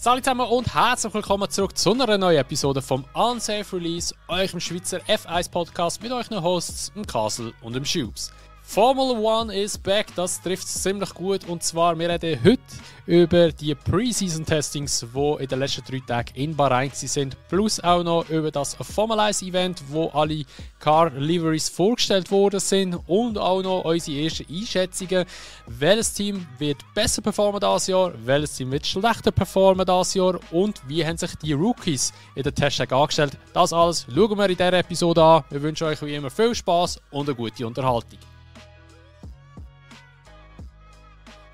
Hallo zusammen und herzlich willkommen zurück zu einer neuen Episode vom Unsafe Release, eurem Schweizer F1-Podcast mit euren Hosts, dem Kasel und dem Schubs. Formula One is back, das trifft es ziemlich gut, und zwar, wir reden heute über die Pre-Season-Testings, die in den letzten 3 Tagen in Bahrain sind, plus auch noch über das Formula 1-Event, wo alle Car-Liveries vorgestellt worden sind, und auch noch unsere ersten Einschätzungen. Welches Team wird besser performen dieses Jahr, welches Team wird schlechter performen dieses Jahr und wie haben sich die Rookies in den Testtag angestellt. Das alles schauen wir in dieser Episode an. Wir wünschen euch wie immer viel Spass und eine gute Unterhaltung.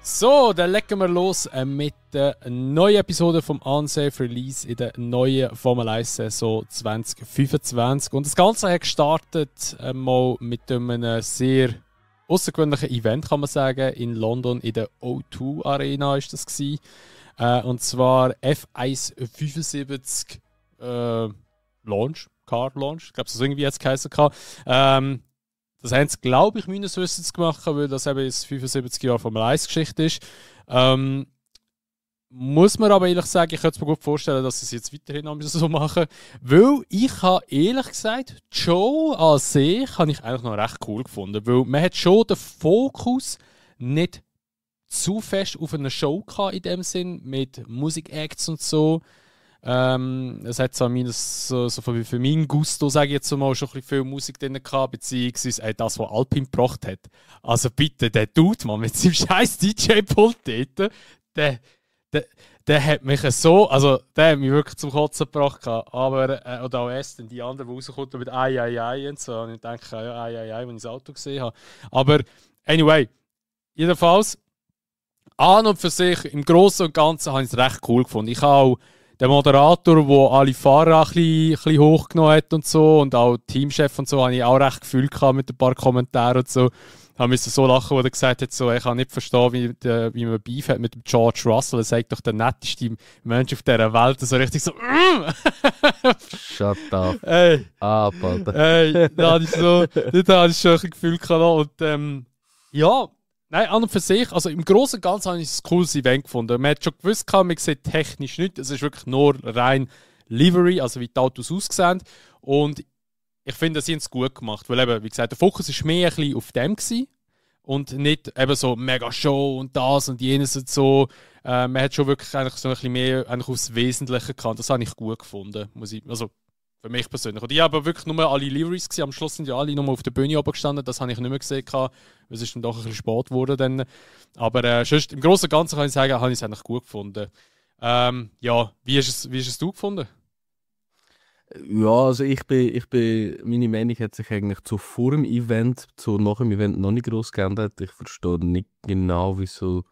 So, dann legen wir los mit der neuen Episode vom Unsafe Release in der neuen Formel 1 Saison 2025. Und das Ganze hat gestartet mal mit einem sehr außergewöhnlichen Event, kann man sagen, in London in der O2 Arena ist das gewesen. Und zwar F1 75 Launch, Car Launch, ich glaube, das irgendwie jetzt geheißen kann. Das haben sie, glaube ich, meines Wissens gemacht, weil das eben jetzt 75 Jahre Formel 1 Geschichte ist. Muss man aber ehrlich sagen, ich könnte mir gut vorstellen, dass sie es jetzt weiterhin so machen. Weil ich habe ehrlich gesagt, die Show an sich habe ich eigentlich noch recht cool gefunden. Weil man hat schon den Fokus nicht zu fest auf eine Show gehabt in dem Sinn, mit Musik-Acts und so. Es hat so für meinen Gusto, sage ich jetzt mal, schon ein bisschen viel Musik drin gehabt, beziehungsweise das, was Alpine gebracht hat. Also bitte, der Dude, Mann, mit seinem scheiß DJ-Pult dort, der hat mich so, also der hat mich wirklich zum Kotzen gebracht. Aber, oder auch erst die anderen, die rauskommen mit Ai und so. Und ich denke, ja, Ai, wenn ich das Auto gesehen habe. Aber, anyway, jedenfalls, an und für sich, im Großen und Ganzen habe ich es recht cool gefunden. Ich habe auch der Moderator, der alle Fahrer ein bisschen hochgenommen hat und so, und auch Teamchef und so, habe ich auch recht gefühlt mit ein paar Kommentaren und so. Ich musste so lachen, wo er gesagt hat, so, ich kann nicht verstehen, wie man Beef hat mit dem George Russell. Er sagt doch, der netteste Mensch auf dieser Welt. So richtig so, Shut up. Ey. Alter. Ey, da hatte ich schon ein Gefühl gehabt. Und ja, nein, an und für sich, also im Großen und Ganzen habe ich ein cooles Event gefunden. Man hat schon gewusst, man sieht technisch nichts. Es ist wirklich nur rein Livery, also wie die Autos aussehen. Und ich finde, sie haben es gut gemacht. Weil eben, wie gesagt, der Fokus war mehr ein bisschen auf dem gewesen und nicht eben so mega Show und das und jenes und so. Man hat schon wirklich eigentlich so ein bisschen mehr eigentlich aufs Wesentliche gehabt. Das habe ich gut gefunden, also für mich persönlich. Und ich habe wirklich nur alle Liveries gesehen. Am Schluss sind ja alle nur auf der Bühne oben gestanden. Das habe ich nicht mehr gesehen. Es ist dann doch ein bisschen spät geworden. Dann. Aber sonst, im Großen und Ganzen kann ich sagen, habe ich es eigentlich gut gefunden. Ja, wie hast es du gefunden? Ja, also meine Meinung hat sich eigentlich zu vor dem Event, zu nach dem Event noch nicht gross geändert. Ich verstehe nicht genau, wieso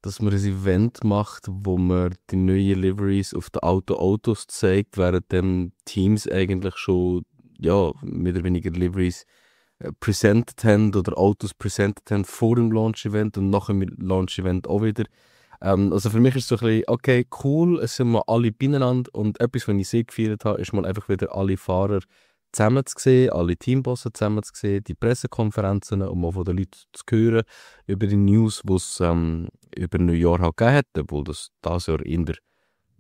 dass man ein Event macht, wo man die neuen Liveries auf den Autos zeigt, während dem Teams eigentlich schon ja, mehr oder weniger Liveries presented haben oder Autos presented haben vor dem Launch-Event und nach dem Launch-Event auch wieder. Also für mich ist es so ein bisschen, okay, cool, es sind mal alle beieinander, und etwas, was ich sehr gefeiert habe, ist mal einfach wieder alle Fahrer zusammen zu sehen, alle Teambosse zusammen zu sehen, die Pressekonferenzen, um mal von den Leuten zu hören über die News, die es über New York halt gegeben hat, obwohl das Jahr eher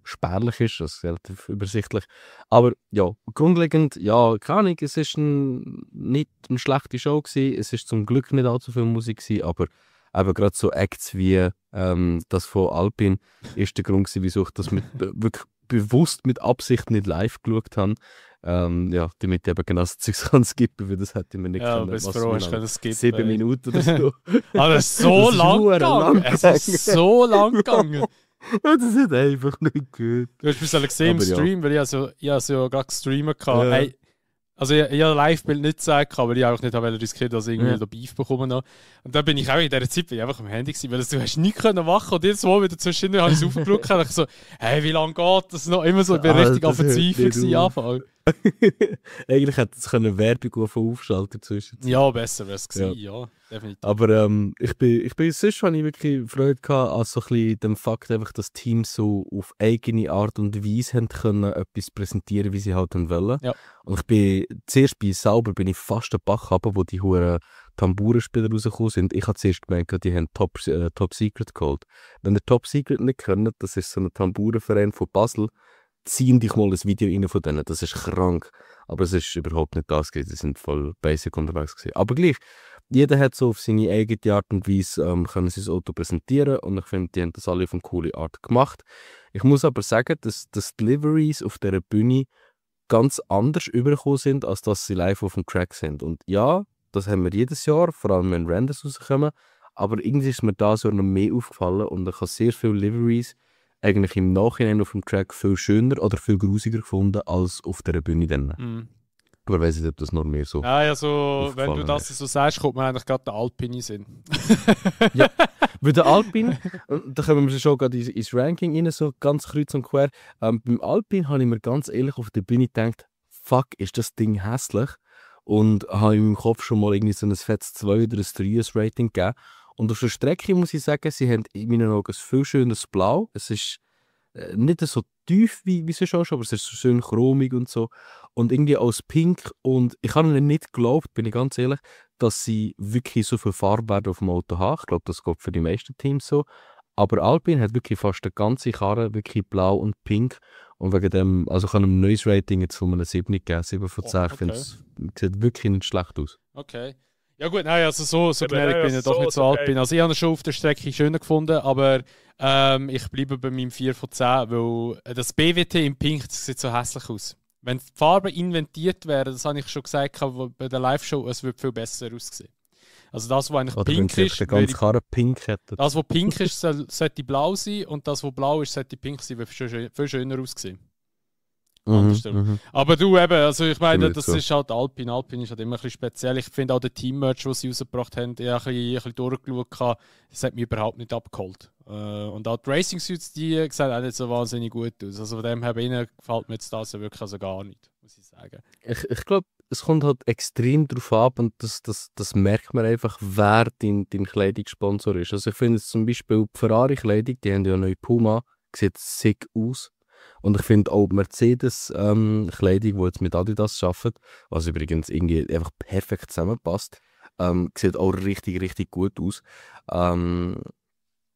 spärlich ist, das ist relativ übersichtlich. Aber ja, grundlegend, ja, keine Ahnung, es ist nicht eine schlechte Show gewesen, es ist zum Glück nicht allzu viel Musik gewesen, aber eben gerade so Acts wie das von Alpine ist der Grund gewesen, wieso ich das wirklich bewusst mit Absicht nicht live geschaut habe. Ja, damit ich eben genau das Zeug kann skippen, weil das hätte ich mir nicht können. Ja, bis froh hast du skippen. 7 Minuten oder so. Aber es ist so lang gegangen. Es ist so lang gegangen. Das hat einfach nicht gut. Du hast mich gesehen im Stream, weil ich also ja gerade gestreamt hatte. Ja. Hey, also ich habe Live-Bild nicht gezeigt, aber ich auch nicht riskiert, dass ich irgendwie da Beef bekommen habe. Und dann bin ich auch in dieser Zeit einfach am Handy gewesen, weil du hast nichts machen und jedes Mal wieder zwischendurch habe ich es aufgeschaut und ich so, hey, wie lange geht das noch? Immer so, ich bin richtig am Verzweifeln gewesen, Anfang. Eigentlich hätte es Werbung aufschalten zwischen. Ja, besser wäre es gewesen, ja, definitiv. Aber sonst habe ich wirklich Freude gehabt an so ein bisschen dem Fakt, einfach, dass Teams so auf eigene Art und Weise haben können, etwas präsentieren, wie sie halt wollen. Ja. Und zuerst bin ich fast den Bach runter, wo die Tamburenspieler rausgekommen sind. Ich habe zuerst gemeint, die haben Top Secret geholt. Wenn ihr Top Secret nicht kennt, das ist so ein Tamburenverein von Basel, ziehen dich mal ein Video rein von denen. Das ist krank. Aber es ist überhaupt nicht das gewesen. Die sind voll basic unterwegs gewesen. Aber gleich, jeder hat so auf seine eigene Art und Weise können sein Auto präsentieren und ich finde, die haben das alle auf eine coole Art gemacht. Ich muss aber sagen, dass die Deliveries auf dieser Bühne ganz anders übergekommen sind, als dass sie live auf dem Track sind. Und ja, das haben wir jedes Jahr, vor allem wenn Renders rauskommen, aber irgendwie ist mir das Jahr noch mehr aufgefallen und ich habe sehr viele Deliveries eigentlich im Nachhinein auf dem Track viel schöner oder viel grusiger gefunden als auf der Bühne dann. Mhm. Aber weiss nicht, ob das noch mehr so ja, also, wenn du das so sagst, kommt mir eigentlich gerade der Alpine in Sinn. Ja, weil der Alpine, da kommen wir schon gerade ins Ranking rein, so ganz kreuz und quer. Beim Alpine habe ich mir ganz ehrlich auf der Bühne gedacht, fuck, ist das Ding hässlich? Und habe in meinem Kopf schon mal irgendwie so ein fettes 2 oder ein 3 Rating gegeben. Und auf der Strecke muss ich sagen, sie haben in meinen Augen ein viel schönes Blau. Es ist nicht so tief, wie sie schon, aber es ist so schön chromig und so. Und irgendwie als Pink. Und ich habe ihnen nicht geglaubt, bin ich ganz ehrlich, dass sie wirklich so viel Farbe auf dem Auto haben. Ich glaube, das geht für die meisten Teams so. Aber Alpine hat wirklich fast die ganze Karre wirklich blau und pink. Und wegen dem, also ich habe ein neues Rating jetzt von einem 7 gegeben, 7 von 10. Ich finde, es sieht wirklich nicht schlecht aus. Okay. Ja gut, nein, also so gnädig bin ich doch nicht so alt bin. Also ich habe ihn schon auf der Strecke schöner gefunden, aber ich bleibe bei meinem 4 von 10, weil das BWT im Pink, das sieht so hässlich aus. Wenn die Farben inventiert wären, das habe ich schon gesagt bei der Live-Show, es würde viel besser aussehen. Also das, was eigentlich oder pink ist, pink hätte. Das, was pink ist, sollte blau sein und das, was blau ist, sollte pink sein, würde viel schöner aussehen. Aber du eben, also ich meine, das ist halt Alpine. Alpine ist halt immer ein bisschen speziell. Ich finde auch den Team-Merch, den sie rausgebracht haben, ich habe ein bisschen durchgeschaut, das hat mich überhaupt nicht abgeholt. Und auch die Racing-Suits, die sehen auch nicht so wahnsinnig gut aus. Also von dem her gefällt mir jetzt das ja wirklich also gar nicht, muss ich sagen. Ich glaube, es kommt halt extrem darauf ab und das merkt man einfach, wer dein Kleidungssponsor ist. Also ich finde jetzt zum Beispiel die Ferrari-Kleidung, die haben ja eine neue Puma, sieht sick aus. Und ich finde auch Mercedes-Kleidung, die jetzt mit Adidas arbeitet, was übrigens irgendwie einfach perfekt zusammenpasst, sieht auch richtig, richtig gut aus.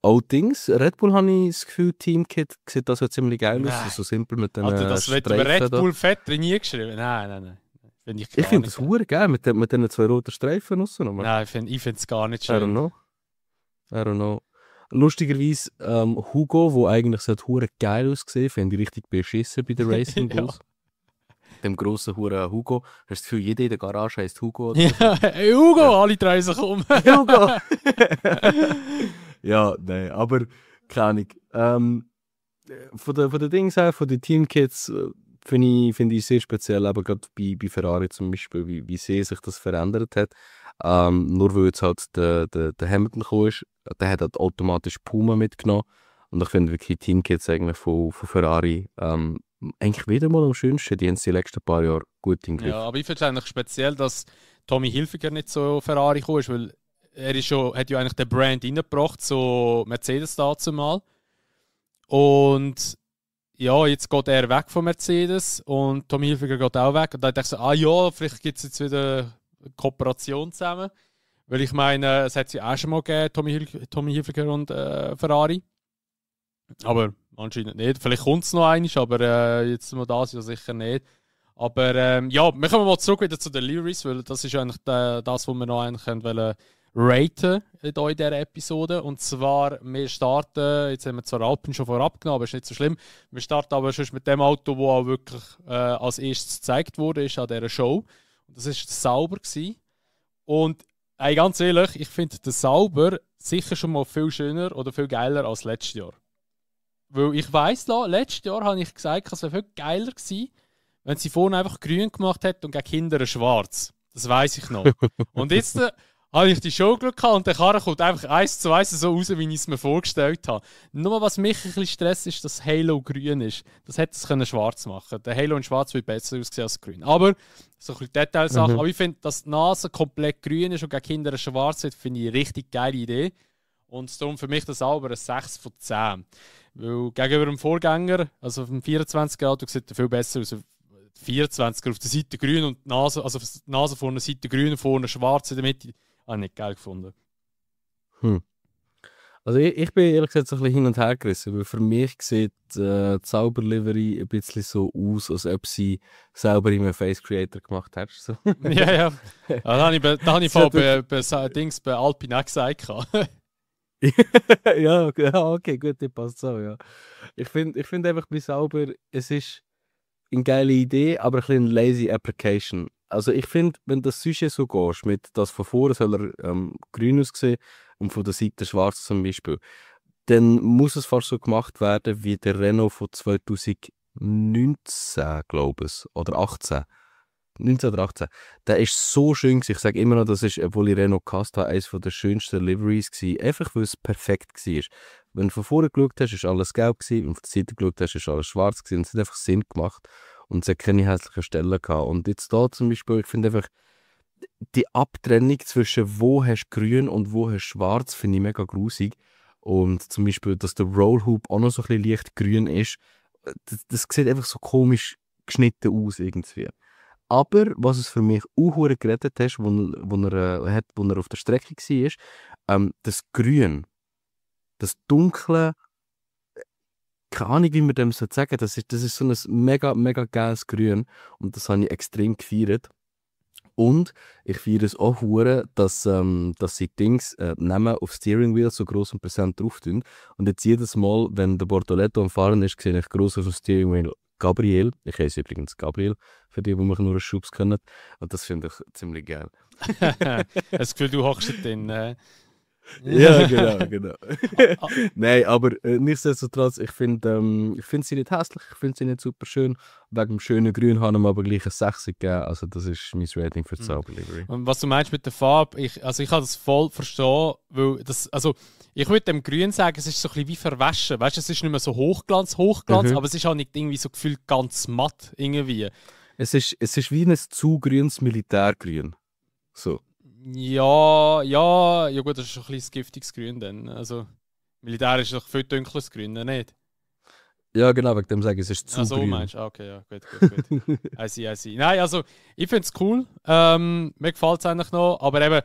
Allerdings, Red Bull habe ich das Gefühl, Teamkit sieht das ja ziemlich geil aus, so simpel mit den das wird über Red Bull Fett nie geschrieben. Nein. Ich finde das hure geil mit den 2 roten Streifen aussen. Nein, ich finde es gar nicht schön. I don't know. Lustigerweise, Hugo, der eigentlich hure geil aussehen, finde ich richtig beschissen bei den Racing Bulls. Dem grossen Hugo. Hast du das Gefühl, jeder in der Garage heisst Hugo? Ja, Hugo, ja. Alle drei sich um. Hugo! Ja, nein, aber keine Ahnung. Von den Dings her, von den Teamkits, finde ich sehr speziell, aber gerade bei Ferrari zum Beispiel, wie sehr sich das verändert hat. Nur weil jetzt halt der Hamilton gekommen ist, der hat halt automatisch Puma mitgenommen. Und ich finde wirklich Teamkits eigentlich von Ferrari eigentlich wieder mal am schönsten. Die haben es die letzten paar Jahre gut im Griff. Ja, aber ich finde es eigentlich speziell, dass Tommy Hilfiger nicht so Ferrari gekommen ist, weil er hat ja eigentlich den Brand reingebracht, so Mercedes dazu mal. Und ja, jetzt geht er weg von Mercedes und Tommy Hilfiger geht auch weg. Und dann dachte ich so, vielleicht gibt es jetzt wieder eine Kooperation zusammen. Weil ich meine, es hat es ja auch schon mal gegeben, Tommy Hilfiger und Ferrari. Aber anscheinend nicht. Vielleicht kommt es noch einmal, aber jetzt mal das ja sicher nicht. Aber wir kommen mal zurück wieder zu den Lyrics, weil das ist eigentlich das, was wir noch eigentlich wollen raten in dieser Episode. Und zwar, wir starten, jetzt haben wir zwar Alpine schon vorab genommen, aber ist nicht so schlimm. Wir starten aber schon mit dem Auto, das auch wirklich als erstes gezeigt wurde, ist an dieser Show. Und das war der Sauber gewesen. Und ganz ehrlich, ich finde den Sauber sicher schon mal viel schöner oder viel geiler als letztes Jahr. Weil ich weiss, letztes Jahr habe ich gesagt, es wäre viel geiler gewesen, wenn sie vorne einfach grün gemacht hätte und gegen hinten schwarz. Das weiss ich noch. Und jetzt habe ich die Show geschaut und der Karre kommt einfach 1:1 so raus, wie ich es mir vorgestellt habe. Nur was mich ein bisschen stresst, ist, dass Halo grün ist. Das hätte es schwarz machen können. Der Halo in schwarz wird besser aussehen als grün. Aber, so ein bisschen Detailsachen. Aber ich finde, dass die Nase komplett grün ist und gegen hinten schwarz wird, finde ich eine richtig geile Idee. Und darum für mich das Sauber ein 6 von 10. Weil gegenüber dem Vorgänger, also auf dem 24er Auto, sieht er viel besser aus. 24er auf der Seite grün und die Nase, also die Nase vorne Seite grün und vorne schwarz in der Mitte. Habe ich nicht geil gefunden. Hm. Also ich bin ehrlich gesagt so ein bisschen hin und her gerissen, weil für mich sieht die Zauberlivery ein bisschen so aus, als ob sie selber in einem Face Creator gemacht hat. So. Ja, ja. Da habe ich Sie hat bei Alpine auch gesagt. ja, okay, gut, das passt so, ja. Ich find einfach bei Sauber, es ist eine geile Idee, aber ein bisschen eine lazy Application. Also ich finde, wenn das Sujet so gehst, mit das von vorne soll er grün aussehen und von der Seite schwarz zum Beispiel, dann muss es fast so gemacht werden wie der Renault von 2019, glaube ich, oder 18. 19 oder 18. Der ist so schön gewesen. Ich sage immer noch, das ist, obwohl ich Renault gehasst habe, eines der schönsten Liveries gewesen. Einfach, weil es perfekt war. Wenn du von vorne geschaut hast, ist alles gelb gewesen. Wenn du von der Seite geschaut hast, ist alles schwarz gewesen. Und es hat einfach Sinn gemacht. Und es hat keine hässlichen Stellen gehabt. Und jetzt da zum Beispiel, ich finde einfach, die Abtrennung zwischen wo hast du grün und wo hast du schwarz, finde ich mega grusig. Und zum Beispiel, dass der Rollhoop auch noch so ein bisschen leicht grün ist, das sieht einfach so komisch geschnitten aus irgendwie. Aber was es für mich auch hure gerettet hat, wo er auf der Strecke war, das Grün, das Dunkle, keine Ahnung, wie man dem sagen soll, das ist so ein mega, mega geiles Grün und das habe ich extrem gefeiert. Und ich feiere es auch hure, dass sie Dings nehmen auf Steering Wheel so gross und präsent drauf tun. Und jetzt jedes Mal, wenn der Bortoletto am Fahren ist, sehe ich gross auf dem Steering Wheel Gabriel. Ich heiße übrigens Gabriel, für die mich nur einen Schubs können. Und das finde ich ziemlich geil. Das Gefühl, du hockst drin. Ja, genau. Nein, aber nichtsdestotrotz, ich find sie nicht hässlich, ich finde sie nicht super schön. Wegen dem schönen Grün haben wir aber gleich eine 6 gegeben. Also das ist mein Rating für die Zauberlivery. Und was du meinst mit der Farbe, ich kann das voll verstehen, weil ich würde dem Grün sagen, es ist so ein bisschen wie verwaschen. Weißt du, es ist nicht mehr so Hochglanz, aber es ist auch nicht irgendwie so gefühlt ganz matt irgendwie. Es ist wie ein zu grünes Militärgrün. So. Ja, gut, das ist ein bisschen giftiges Grün dann. Also, Militär ist doch viel dunkles Grün, nicht? Ja, genau, wegen dem sagen, es ist zu so grün. Meinst du? Okay, ja, gut. I see. Nein, also, ich finde es cool. Mir gefällt es eigentlich noch, aber eben,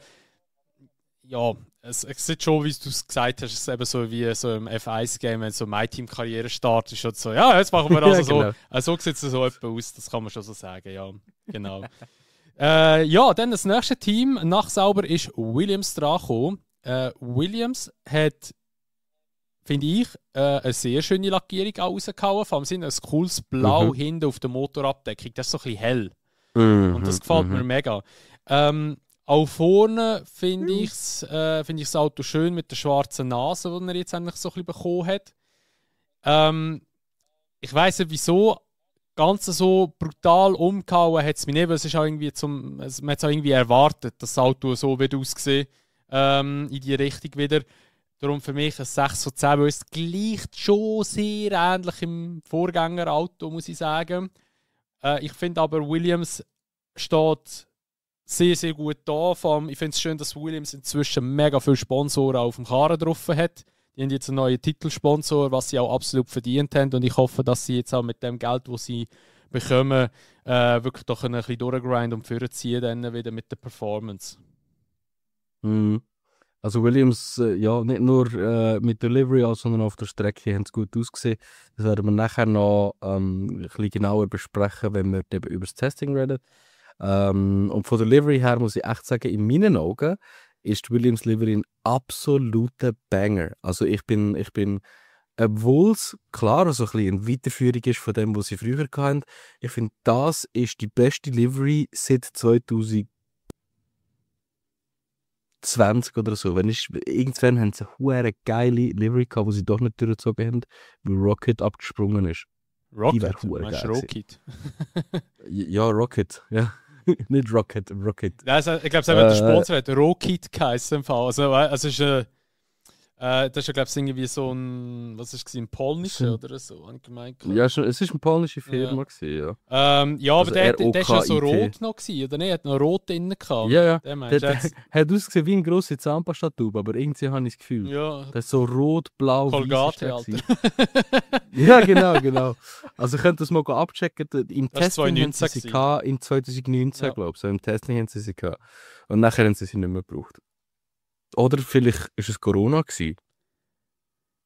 ja, es sieht schon, wie du es gesagt hast, es ist eben so wie so im F1-Game, wenn so My Team-Karriere startet, ist so, ja, jetzt machen wir also so. Genau. So sieht es so etwa aus, das kann man schon so sagen, ja, genau. Dann das nächste Team nach Sauber ist Williams dran gekommen. Williams hat, finde ich, eine sehr schöne Lackierung rausgehauen. Vor allem sind ein cooles Blau hinten auf der Motorabdeckung. Das ist so ein bisschen hell. Und das gefällt mir mega. Auch vorne finde ich das Auto schön mit der schwarzen Nase, die er jetzt endlich so ein bisschen bekommen hat. Ich weiss nicht wieso. Ganz so brutal umgehauen hat es mich nicht, weil es ist auch irgendwie man hat es auch irgendwie erwartet, dass das Auto so wird aussehen in die Richtung wieder. Darum für mich ein 6 von 10, weil es gleicht schon sehr ähnlich im Vorgängerauto, muss ich sagen. Ich finde aber, Williams steht sehr, sehr gut da. Vor allem, ich finde es schön, dass Williams inzwischen mega viele Sponsoren auf dem Karren drauf hat. Die haben jetzt einen neuen Titelsponsor, was sie auch absolut verdient haben. Und ich hoffe, dass sie jetzt auch mit dem Geld, das sie bekommen, wirklich doch ein bisschen durchgrinden und vorziehen dann wieder mit der Performance. Also Williams, nicht nur mit der Livery, sondern auf der Strecke haben sie gut ausgesehen. Das werden wir nachher noch ein bisschen genauer besprechen, wenn wir über das Testing reden. Und von der Livery her muss ich echt sagen, in meinen Augen ist die Williams Livery ein absoluter Banger. Also ich bin obwohl es klar so ein bisschen eine Weiterführung ist von dem, was sie früher hatten, ich finde, das ist die beste Livery seit 2020 oder so. Irgendwann haben sie eine geile Livery gehabt, die sie doch nicht durchgezogen haben, weil Rocket abgesprungen ist. Rocket? Meinst du Rocket? Ja, Rocket, ja. Nicht Rocket. Also, ich glaube, der Sponsor hat Rocket geheißen. Also, es ist das ist ja, glaube ich, irgendwie so ein, was ist es, ein polnischer oder so, habe ich gemeint. Ja, es war eine polnische Firma, ja. Aber also der war ja so rot noch, oder nicht? Hat noch rot drin gehabt. Ja. Der hat ausgesehen wie eine grosse Zahnpasta-Tube, aber irgendwie habe ich das Gefühl. Ja. Der ist so rot-blau. Colgate, Alter. Ja, genau. Also, ihr könnt das mal abchecken. Im Testing haben sie sie in 2019, glaube ich. So im Testing haben sie sie gehabt. Und nachher haben sie nicht mehr gebraucht. Oder vielleicht ist es Corona gewesen.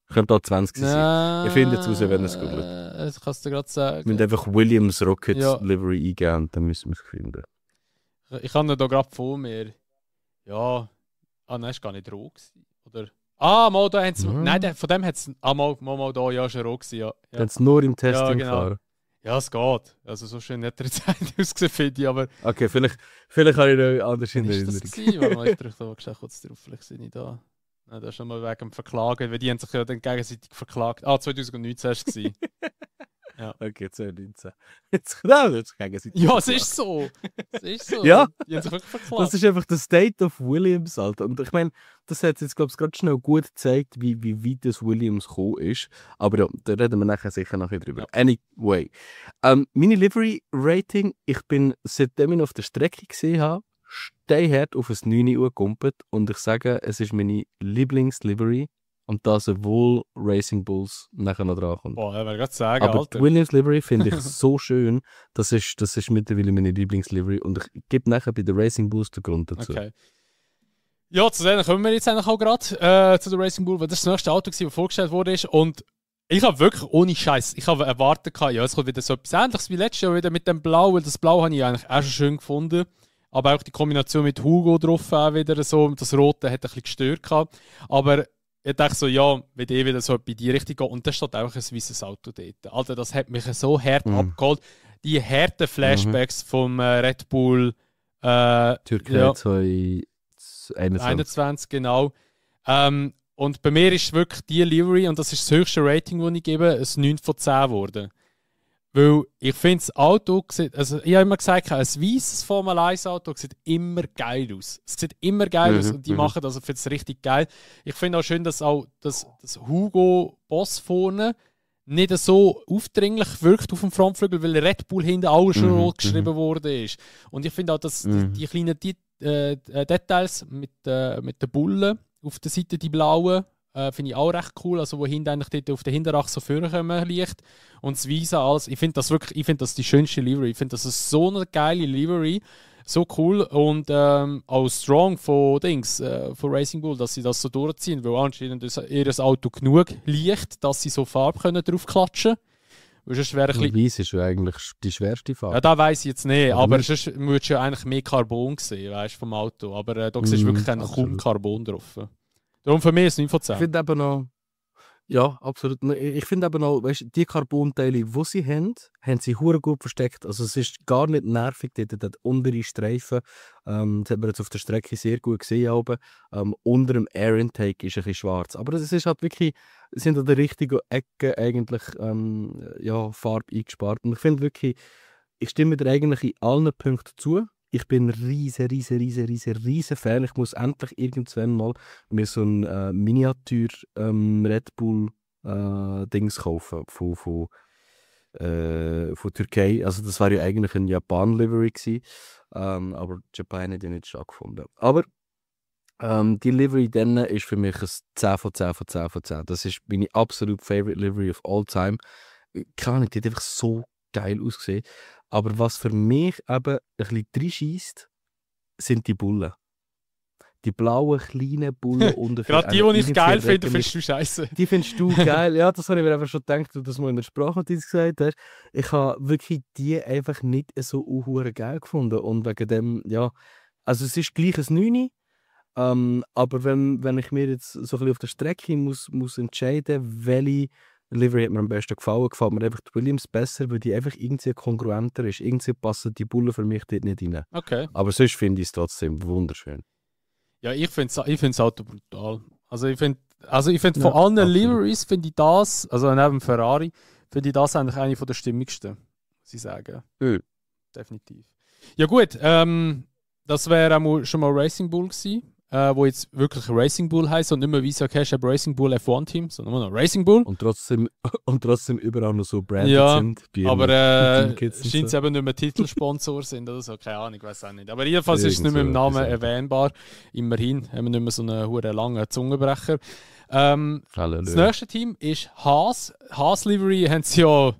Könnte auch 20 sein. Ich finde es raus, wenn ihr es googelt. Das kannst du gerade sagen. Wir müssen einfach Williams Rocket Ja. Livery eingeben, dann müssen wir es finden. Ich habe ihn da gerade vor mir. Ja. Nein, ist gar nicht roh gewesen. Oder? Mal da haben sie. Nein, von dem hat es. Mal da, ja, ist er roh gewesen, ja. Dann haben sie nur im Testing Ja, genau. gefahren. Ja, es geht. Also so schön hat er jetzt nicht ausgesehen, finde ich, aber... Okay, vielleicht habe ich noch anders in Wann Erinnerung. ist das gewesen? Warte mal, ich drücke da schnell kurz drauf, vielleicht sind ich da. Nein, das ist schon mal wegen dem Verklagen, weil die haben sich ja dann gegenseitig verklagt. 2019 war es gewesen. Ja. Okay, 2019. Jetzt gegenseitig. Ja, es ist so. Es ist so. Ja. Die haben sich wirklich verklagt. Das ist einfach der State of Williams, Alter. Und ich meine, das hat jetzt, glaube ich, gerade schnell gut gezeigt, wie weit das Williams gekommen ist. Aber ja, da reden wir nachher sicher noch drüber. Ja. Anyway. Meine Livery-Rating, ich bin, seitdem ich auf der Strecke gesehen habe, steinhart auf ein 9 Uhr gekumpelt. Und ich sage, es ist meine Lieblings-Livery. Und da sowohl Racing Bulls nachher noch dran kommt. Boah, ich will gerade sagen, Aber Alter. die Williams Livery finde ich so schön. Das ist mittlerweile meine Lieblingslivery. Und ich gebe nachher bei den Racing Bulls den Grund dazu. Okay. Ja, zu denen kommen wir jetzt eigentlich auch gerade, zu der Racing Bull, weil das nächste Auto war, das vorgestellt wurde. Und ich habe wirklich ohne Scheiß, ich habe erwartet, ja, es kommt wieder so etwas Ähnliches wie letztes Jahr, wieder mit dem Blau, weil das Blau habe ich eigentlich auch schon schön gefunden. Aber auch die Kombination mit Hugo drauf auch wieder so, das Rote hat ein bisschen gestört gehabt. Aber ich dachte so, ja, wird wieder so in die Richtung gehen. Und da steht einfach ein weißes Auto dort. Alter, das hat mich so hart abgeholt. Die harten Flashbacks vom Red Bull Türkei ja. 2021. Genau. Und bei mir ist wirklich die Livery, und das ist das höchste Rating, das ich gebe, ein 9 von 10 geworden. Weil ich finde, das Auto sieht, also ich habe immer gesagt, ein weißes Formel 1 Auto sieht immer geil aus. Es sieht immer geil aus und die machen das, ich finde es richtig geil. Ich finde auch schön, dass auch das Hugo Boss vorne nicht so aufdringlich wirkt auf dem Frontflügel, weil Red Bull hinten auch schon rot geschrieben worden ist. Und ich finde auch, dass die kleinen Details mit den Bullen auf der Seite, die blauen, finde ich auch recht cool, also wo hinten eigentlich dort auf der Hinterachse so vorkommen liegt. Und das Weiße als, ich finde das die schönste Livery. Ich finde das ist so eine geile Livery, so cool und auch strong von Racing Bull, dass sie das so durchziehen, weil anscheinend ist ihr Auto genug leicht, dass sie so Farbe können draufklatschen können. Sonst wäre Weiß ist ja eigentlich die schwerste Farbe. Ja, das weiss ich jetzt nicht, aber sonst würdest du ja eigentlich mehr Carbon sehen, weißt, vom Auto. Aber da siehst du wirklich kaum Carbon drauf. Darum für mich ist es 9 von 10. Ich finde eben noch, ja, absolut. Ich finde eben noch, weißt, die Carbonteile, die sie haben sie hure gut versteckt. Also es ist gar nicht nervig, der untere Streifen, das hat man jetzt auf der Strecke sehr gut gesehen, oben. Unter dem Air Intake ist ein bisschen schwarz. Aber es ist halt wirklich, es sind an der richtigen Ecke eigentlich Farbe eingespart. Und ich finde wirklich, ich stimme dir eigentlich in allen Punkten zu. Ich bin ein riesen Fan. Ich muss endlich irgendwann mal mir so ein Miniatur Red Bull Dings kaufen von Türkei. Also das war ja eigentlich ein Japan-Livery gewesen. Aber Japan hat ja nicht stattgefunden. Aber die Livery dann ist für mich ein 10 von 10 von 10 von 10. Das ist meine absolute favorite Livery of all time. Keine Ahnung, die hat einfach so geil ausgesehen. Aber was für mich eben ein bisschen reinscheisst, sind die Bullen. Die blauen, kleinen Bullen unten. Gerade die ich geil finde, findest du scheiße. Die findest du geil. Ja, das habe ich mir einfach schon gedacht, du das mal in der Sprachnotiz gesagt hast. Ich habe wirklich die einfach nicht so geil gefunden. Und wegen dem, ja, also es ist gleich ein 9. Aber wenn ich mir jetzt so ein bisschen auf der Strecke muss entscheiden, welche Livery hat mir am besten gefallen, gefällt mir einfach die Williams besser, weil die einfach irgendwie kongruenter ist. Irgendwie passen die Bullen für mich dort nicht rein. Okay. Aber sonst finde ich es trotzdem wunderschön. Ja, ich finde das Auto brutal. Also ich finde von allen absolut. Liveries finde ich das, also neben Ferrari, finde ich das eigentlich eine der stimmigsten, muss ich sagen. Definitiv. Ja gut, das wäre auch schon mal Racing Bull gewesen. Wo jetzt wirklich Racing Bull heisst und nicht mehr Visa Cash App Racing Bull F1 Team, sondern nur noch Racing Bull. Und trotzdem überall noch so branded sind. Aber scheint es eben nicht mehr Titelsponsor sind oder so, keine Ahnung, ich weiß auch nicht. Aber jedenfalls ist es nicht mehr im Namen erwähnbar. Immerhin haben wir nicht mehr so einen hure langen Zungenbrecher. Das nächste Team ist Haas. Haas Livery haben sie ja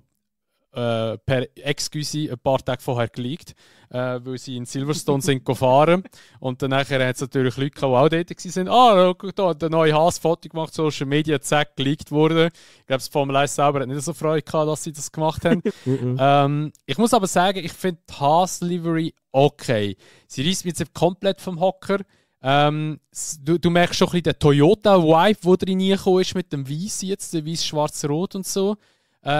per Excuse ein paar Tage vorher geleakt. weil sie in Silverstone sind gefahren. Und dann hat es natürlich Leute, die auch dort waren. Schau, da der neue Haas-Foto gemacht, Social Media, zack, geleakt wurde. Ich glaube, das Formel 1 selber hat nicht so Freude gehabt, dass sie das gemacht haben. Ich muss aber sagen, ich finde die Haas-Livery okay. Sie reißt mich jetzt komplett vom Hocker. Du merkst schon ein bisschen den Toyota-Vibe, der drin reingekommen ist mit dem Weiss jetzt, der Weiss-Schwarz-Rot und so.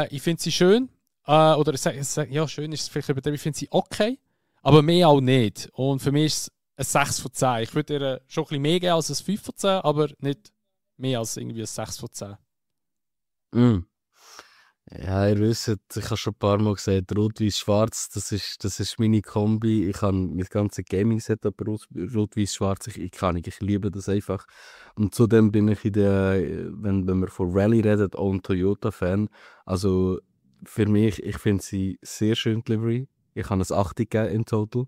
Ich finde sie schön. Ja, schön ist es vielleicht übertrieben. Ich finde sie okay, aber mehr auch nicht. Und für mich ist es ein 6 von 10. Ich würde ihr schon ein bisschen mehr geben als ein 5 von 10, aber nicht mehr als irgendwie ein 6 von 10. Ja, ihr wisst, ich habe schon ein paar Mal gesagt, Rot-Weiß-Schwarz, das ist meine Kombi. Ich habe mein ganzes Gaming-Setup Rot-Weiß-Schwarz. Ich liebe das einfach. Und zudem bin ich wenn wir von Rallye reden, auch ein Toyota-Fan. Also für mich, ich finde sie sehr schön, die Livery. Ich habe ein 8 gegeben in total.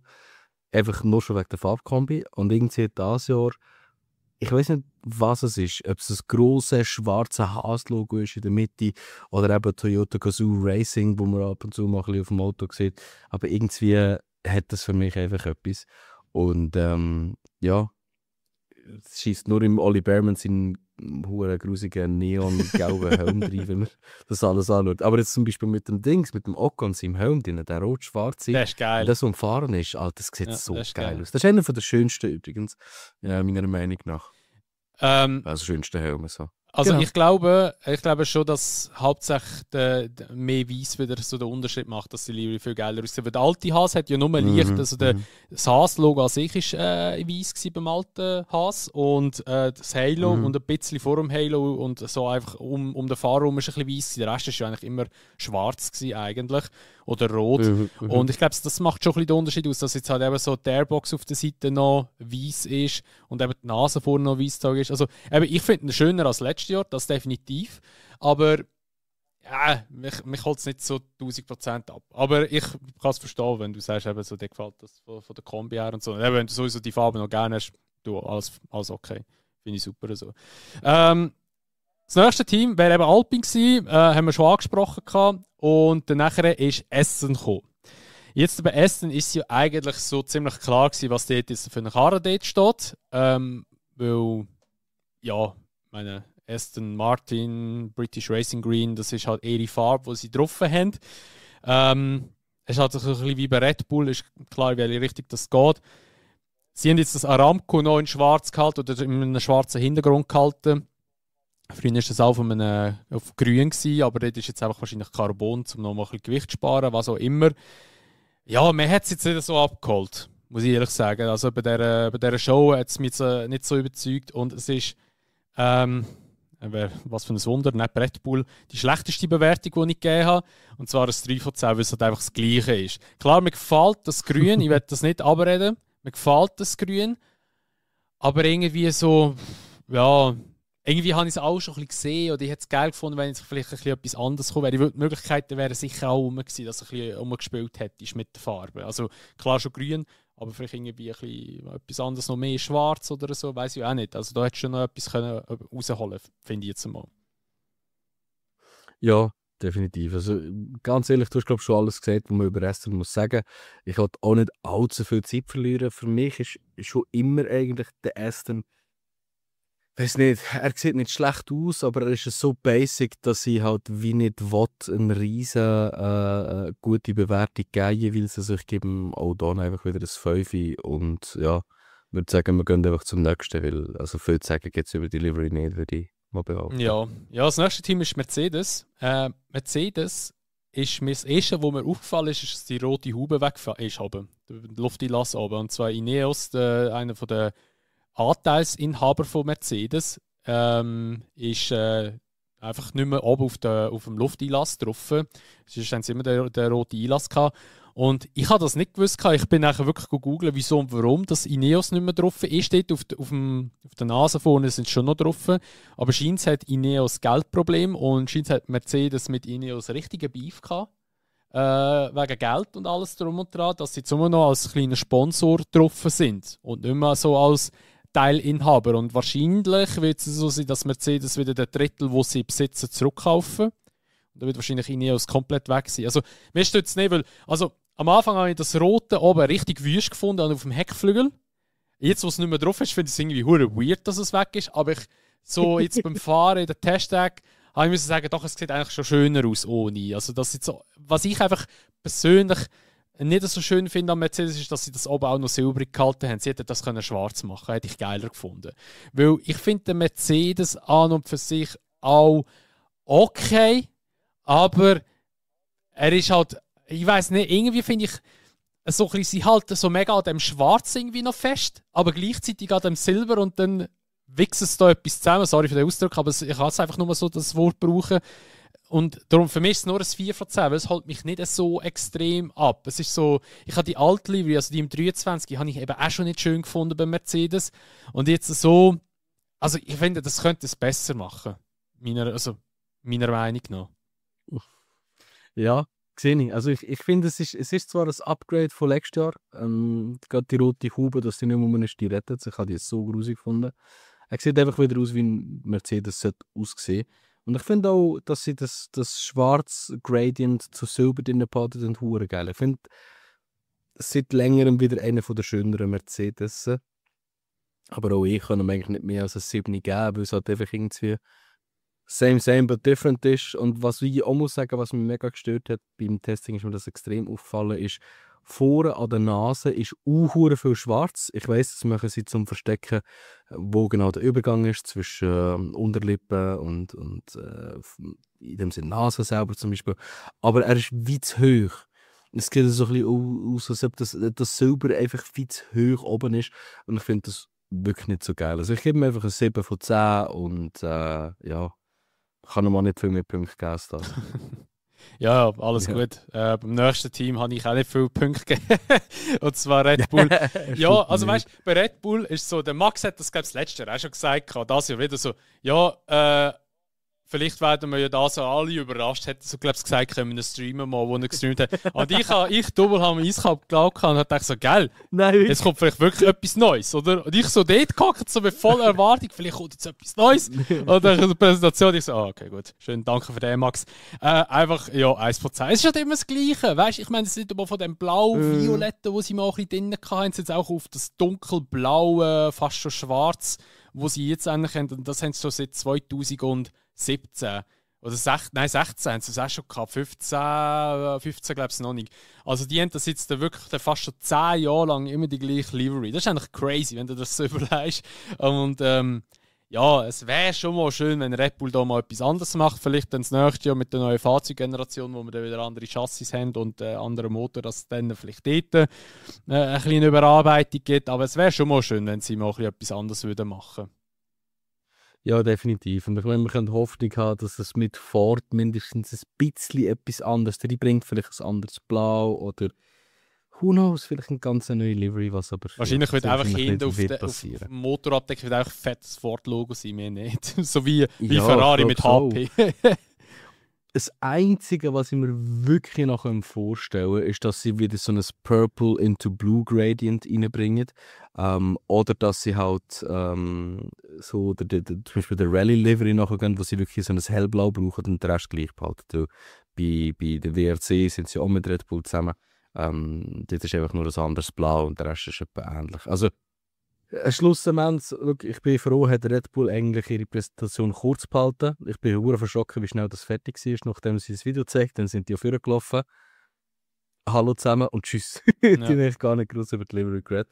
Einfach nur schon wegen der Farbkombi. Und irgendwie dieses Jahr, ich weiß nicht, was es ist. Ob es ein grosses, schwarzes Haas-Logo ist in der Mitte oder eben Toyota Gazoo Racing, wo man ab und zu mal ein bisschen auf dem Auto sieht. Aber irgendwie hat das für mich einfach etwas. Und ja, es schießt nur im Oli Behrman seinen huere grusigen neon-gelben Helm rein, wenn man das alles anschaut. Aber jetzt zum Beispiel mit dem Ocon seinem Helm drin, der rot-schwarze, Das ist geil. wenn das umfahren ist, Alter, das sieht Ja, so das ist geil geil. aus. Das ist einer der schönsten übrigens, meiner Meinung nach. Also schönste Helme so. Also Genau. ich glaube schon, dass hauptsächlich mehr Weiss wieder so den Unterschied macht, dass die Livery viel geiler aussieht. Weil der alte Haas hat ja nur leicht, also das Haas-Logo an sich war weiss beim alten Haas und das Halo und ein bisschen vor dem Halo und so einfach um den Fahrer herum ist ein bisschen weiss. Der Rest war ja eigentlich immer schwarz gewesen, eigentlich oder rot. Und ich glaube, das macht schon ein bisschen den Unterschied aus, dass jetzt halt eben so die Airbox auf der Seite noch weiss ist und eben die Nase vorne noch weiss ist. Also eben, ich finde ihn schöner als letztes Jahr, das definitiv. Aber ja, mich holt es nicht so 1000% ab. Aber ich kann es verstehen, wenn du sagst, eben, so, dir gefällt das von der Kombi her und so. Und eben, wenn du sowieso die Farbe noch gerne hast, du, alles okay. Finde ich super so. Das nächste Team wäre eben Alpine gewesen, haben wir schon angesprochen gehabt. Und dann nachher ist Essen gekommen. Jetzt bei Essen ist ja eigentlich so ziemlich klar gewesen, was dort jetzt für eine Karre dort steht. Weil, ja, meine Aston Martin, British Racing Green, das ist halt ihre Farbe, die sie drauf haben. Es ist halt so ein bisschen wie bei Red Bull, ist klar, in welche Richtung das geht. Sie haben jetzt das Aramco noch in schwarz gehalten oder in einem schwarzen Hintergrund gehalten. Früher war das auch auf grün gewesen, aber dort ist jetzt einfach wahrscheinlich Carbon, um noch mal ein bisschen Gewicht zu sparen, was auch immer. Ja, man hat es jetzt nicht so abgeholt, muss ich ehrlich sagen. Also bei dieser Show hat es mich nicht so überzeugt und es ist, was für ein Wunder, nicht Red Bull, die schlechteste Bewertung, die ich gegeben habe. Und zwar ein 3 von 10, weil es halt einfach das Gleiche ist. Klar, mir gefällt das Grün, ich will das nicht abreden, mir gefällt das Grün, aber irgendwie so, ja, irgendwie habe ich es auch schon ein bisschen gesehen oder ich hätte es geil gefunden, wenn es vielleicht ein bisschen etwas anderes kommen wäre. Die Möglichkeiten wären sicher auch rum gewesen, dass du ein bisschen umgespielt hättest mit der Farbe. Also klar schon grün, aber vielleicht irgendwie ein bisschen etwas anderes, noch mehr schwarz oder so, weiß ich auch nicht. Also da hättest du schon noch etwas rausholen können, finde ich jetzt mal. Ja, definitiv. Also ganz ehrlich, du hast glaube ich schon alles gesagt, was man über Aston muss sagen. Ich wollte auch nicht allzu viel Zeit verlieren. Für mich ist schon immer eigentlich der Aston, weiß nicht, er sieht nicht schlecht aus, aber er ist so basic, dass ich halt wie nicht will, eine riesen gute Bewertung geben jeweils. Also ich gebe ihm auch da einfach wieder ein 5 und ja, würde sagen, wir gehen einfach zum nächsten, weil also viel zu sagen geht es über Delivery nicht, würde ich mal behaupten. Ja, das nächste Team ist Mercedes. Mercedes ist mir das erste, was mir aufgefallen ist, dass die rote Haube weg ist, der Lufteinlass oben. Und zwar Ineos, einer von der Anteilsinhaber von Mercedes, ist einfach nicht mehr oben auf dem Lufteinlass drauf. Sonst haben sie immer den roten Einlass gehabt. Und ich habe das nicht gewusst. Ich bin nachher wirklich gegoogelt, wieso und warum das Ineos nicht mehr drauf ist. Dort auf der Nase vorne sind sie schon noch drauf. Aber scheint hat Ineos Geldproblem und scheint hat Mercedes mit Ineos richtigen Beef gehabt. Wegen Geld und alles drum und dran, dass sie jetzt immer noch als kleiner Sponsor drauf sind und nicht mehr so als Teilinhaber. Und wahrscheinlich wird es so sein, dass Mercedes wieder den Drittel, wo sie besitzen, zurückkaufen. Und da wird wahrscheinlich Ineos komplett weg sein. Also, mir steht es nicht, weil, also, am Anfang habe ich das Rote oben richtig wüst gefunden, auf dem Heckflügel. Jetzt, wo es nicht mehr drauf ist, finde ich es irgendwie hure weird, dass es weg ist. Aber so jetzt beim Fahren in der Testtag habe ich sagen, doch, es sieht eigentlich schon schöner aus ohne. Also das ist so, was ich einfach persönlich nicht so schön finde am Mercedes, ist, dass sie das oben auch noch silbrig gehalten haben. Sie hätten das können schwarz machen, hätte ich geiler gefunden. Weil ich finde den Mercedes an und für sich auch okay, aber er ist halt, ich weiß nicht, irgendwie finde ich, so ein bisschen, sie halten so mega an dem Schwarz irgendwie noch fest, aber gleichzeitig an dem Silber und dann wichsen sie da etwas zusammen. Sorry für den Ausdruck, aber ich kann es einfach nur so das Wort brauchen. Und darum, für mich ist es nur ein 4 von 10, weil es hält mich nicht so extrem ab. Es ist so, ich habe die alte Livery, also die im 23, habe ich eben auch schon nicht schön gefunden bei Mercedes. Und jetzt so, also ich finde, das könnte es besser machen. Meiner Meinung nach. Ja, sehe ich. Also ich finde, es ist zwar ein Upgrade von letztes Jahr. Gerade die rote Haube, dass die nicht mehr ist, die rettet sich. Ich habe die jetzt so grusig gefunden. Er sieht einfach wieder aus, wie ein Mercedes aussehen. Und ich finde auch, dass sie das Schwarz-Gradient zu Silber drin behalten sind, hure geil. Ich finde, seit längerem wieder einer der schöneren Mercedes. Aber auch ich kann ihm eigentlich nicht mehr als ein 7 geben, weil es halt einfach irgendwie same, but different ist. Und was ich auch muss sagen, was mich mega gestört hat beim Testing, ist mir das extrem aufgefallen, ist, vorne an der Nase ist hure viel schwarz. Ich weiss, das machen sie zum Verstecken, wo genau der Übergang ist zwischen Unterlippe und in dem Sinne Nase selber zum Beispiel. Aber er ist wie zu hoch. Es sieht so ein bisschen aus, als ob das Silber einfach wie zu hoch oben ist. Und ich finde das wirklich nicht so geil. Also ich gebe ihm einfach ein 7 von 10 und ja, kann ihm auch nicht viel mehr Punkte geben als das. Ja, alles gut. Beim nächsten Team habe ich auch nicht viele Punkte gegeben. Und zwar Red Bull. Ja, also weißt du, bei Red Bull ist so, der Max hat das, glaube ich, das letzte Jahr auch schon gesagt, das Jahr wieder so, ja, vielleicht werden wir ja da so alle überrascht, hätte so, glaube ich, gesagt, können wir streamen mal, wo er gestreamt hat. Und ich Double habe eiskalt gelaufen und habe gedacht so, geil, jetzt kommt vielleicht wirklich etwas Neues, oder? Und ich so dort gehackt, so mit voller Erwartung, vielleicht kommt jetzt etwas Neues. Und dann in der Präsentation, ich so, okay, gut, schön, danke für den, Max. Einfach, ja, 1 von 10. Es ist halt immer das Gleiche, weißt du? Ich meine, es ist nicht immer von dem blau-violetten, wo sie mal ein bisschen drin hatten, jetzt auch auf das dunkelblaue, fast schon schwarz, wo sie jetzt eigentlich haben. Und das haben sie schon seit 2017 oder 16 haben sie es auch schon gehabt. 15 glaube ich noch nicht. Also die haben das jetzt wirklich fast schon 10 Jahre lang immer die gleiche Livery. Das ist eigentlich crazy, wenn du das so überlegst. Und ja, es wäre schon mal schön, wenn Red Bull da mal etwas anderes macht. Vielleicht dann das nächste Jahr mit der neuen Fahrzeuggeneration, wo wir dann wieder andere Chassis haben und anderen Motor, dass es dann vielleicht dort eine kleine Überarbeitung gibt. Aber es wäre schon mal schön, wenn sie mal etwas anderes machen würden. Ja, definitiv. Und ich meine, wir können Hoffnung haben, dass es mit Ford mindestens ein bisschen etwas anderes reinbringt. Vielleicht ein anderes Blau oder who knows, vielleicht eine ganz neue Livery, was aber... Wahrscheinlich wird einfach hinten auf dem Motorabdeck wird auch ein fettes Ford-Logo sein, mehr nicht. So wie Ferrari mit HP. Das Einzige, was ich mir wirklich noch vorstellen kann, ist, dass sie wieder so ein Purple into Blue Gradient reinbringen. Oder dass sie halt so zum Beispiel der Rally Livery nachher gehen, wo sie wirklich so ein Hellblau brauchen und den Rest gleich behalten. Bei der WRC sind sie auch mit Red Bull zusammen. Dort ist einfach nur ein anderes Blau und der Rest ist etwa ähnlich. Also, schlussendlich, ich bin froh, hat Red Bull eigentlich ihre Präsentation kurz behalten. Ich bin sehr verschrocken, wie schnell das fertig war, nachdem sie das Video gezeigt. Dann sind die auf Führer gelaufen. Hallo zusammen und tschüss. Die habe ich gar nicht groß über die Livery geredet.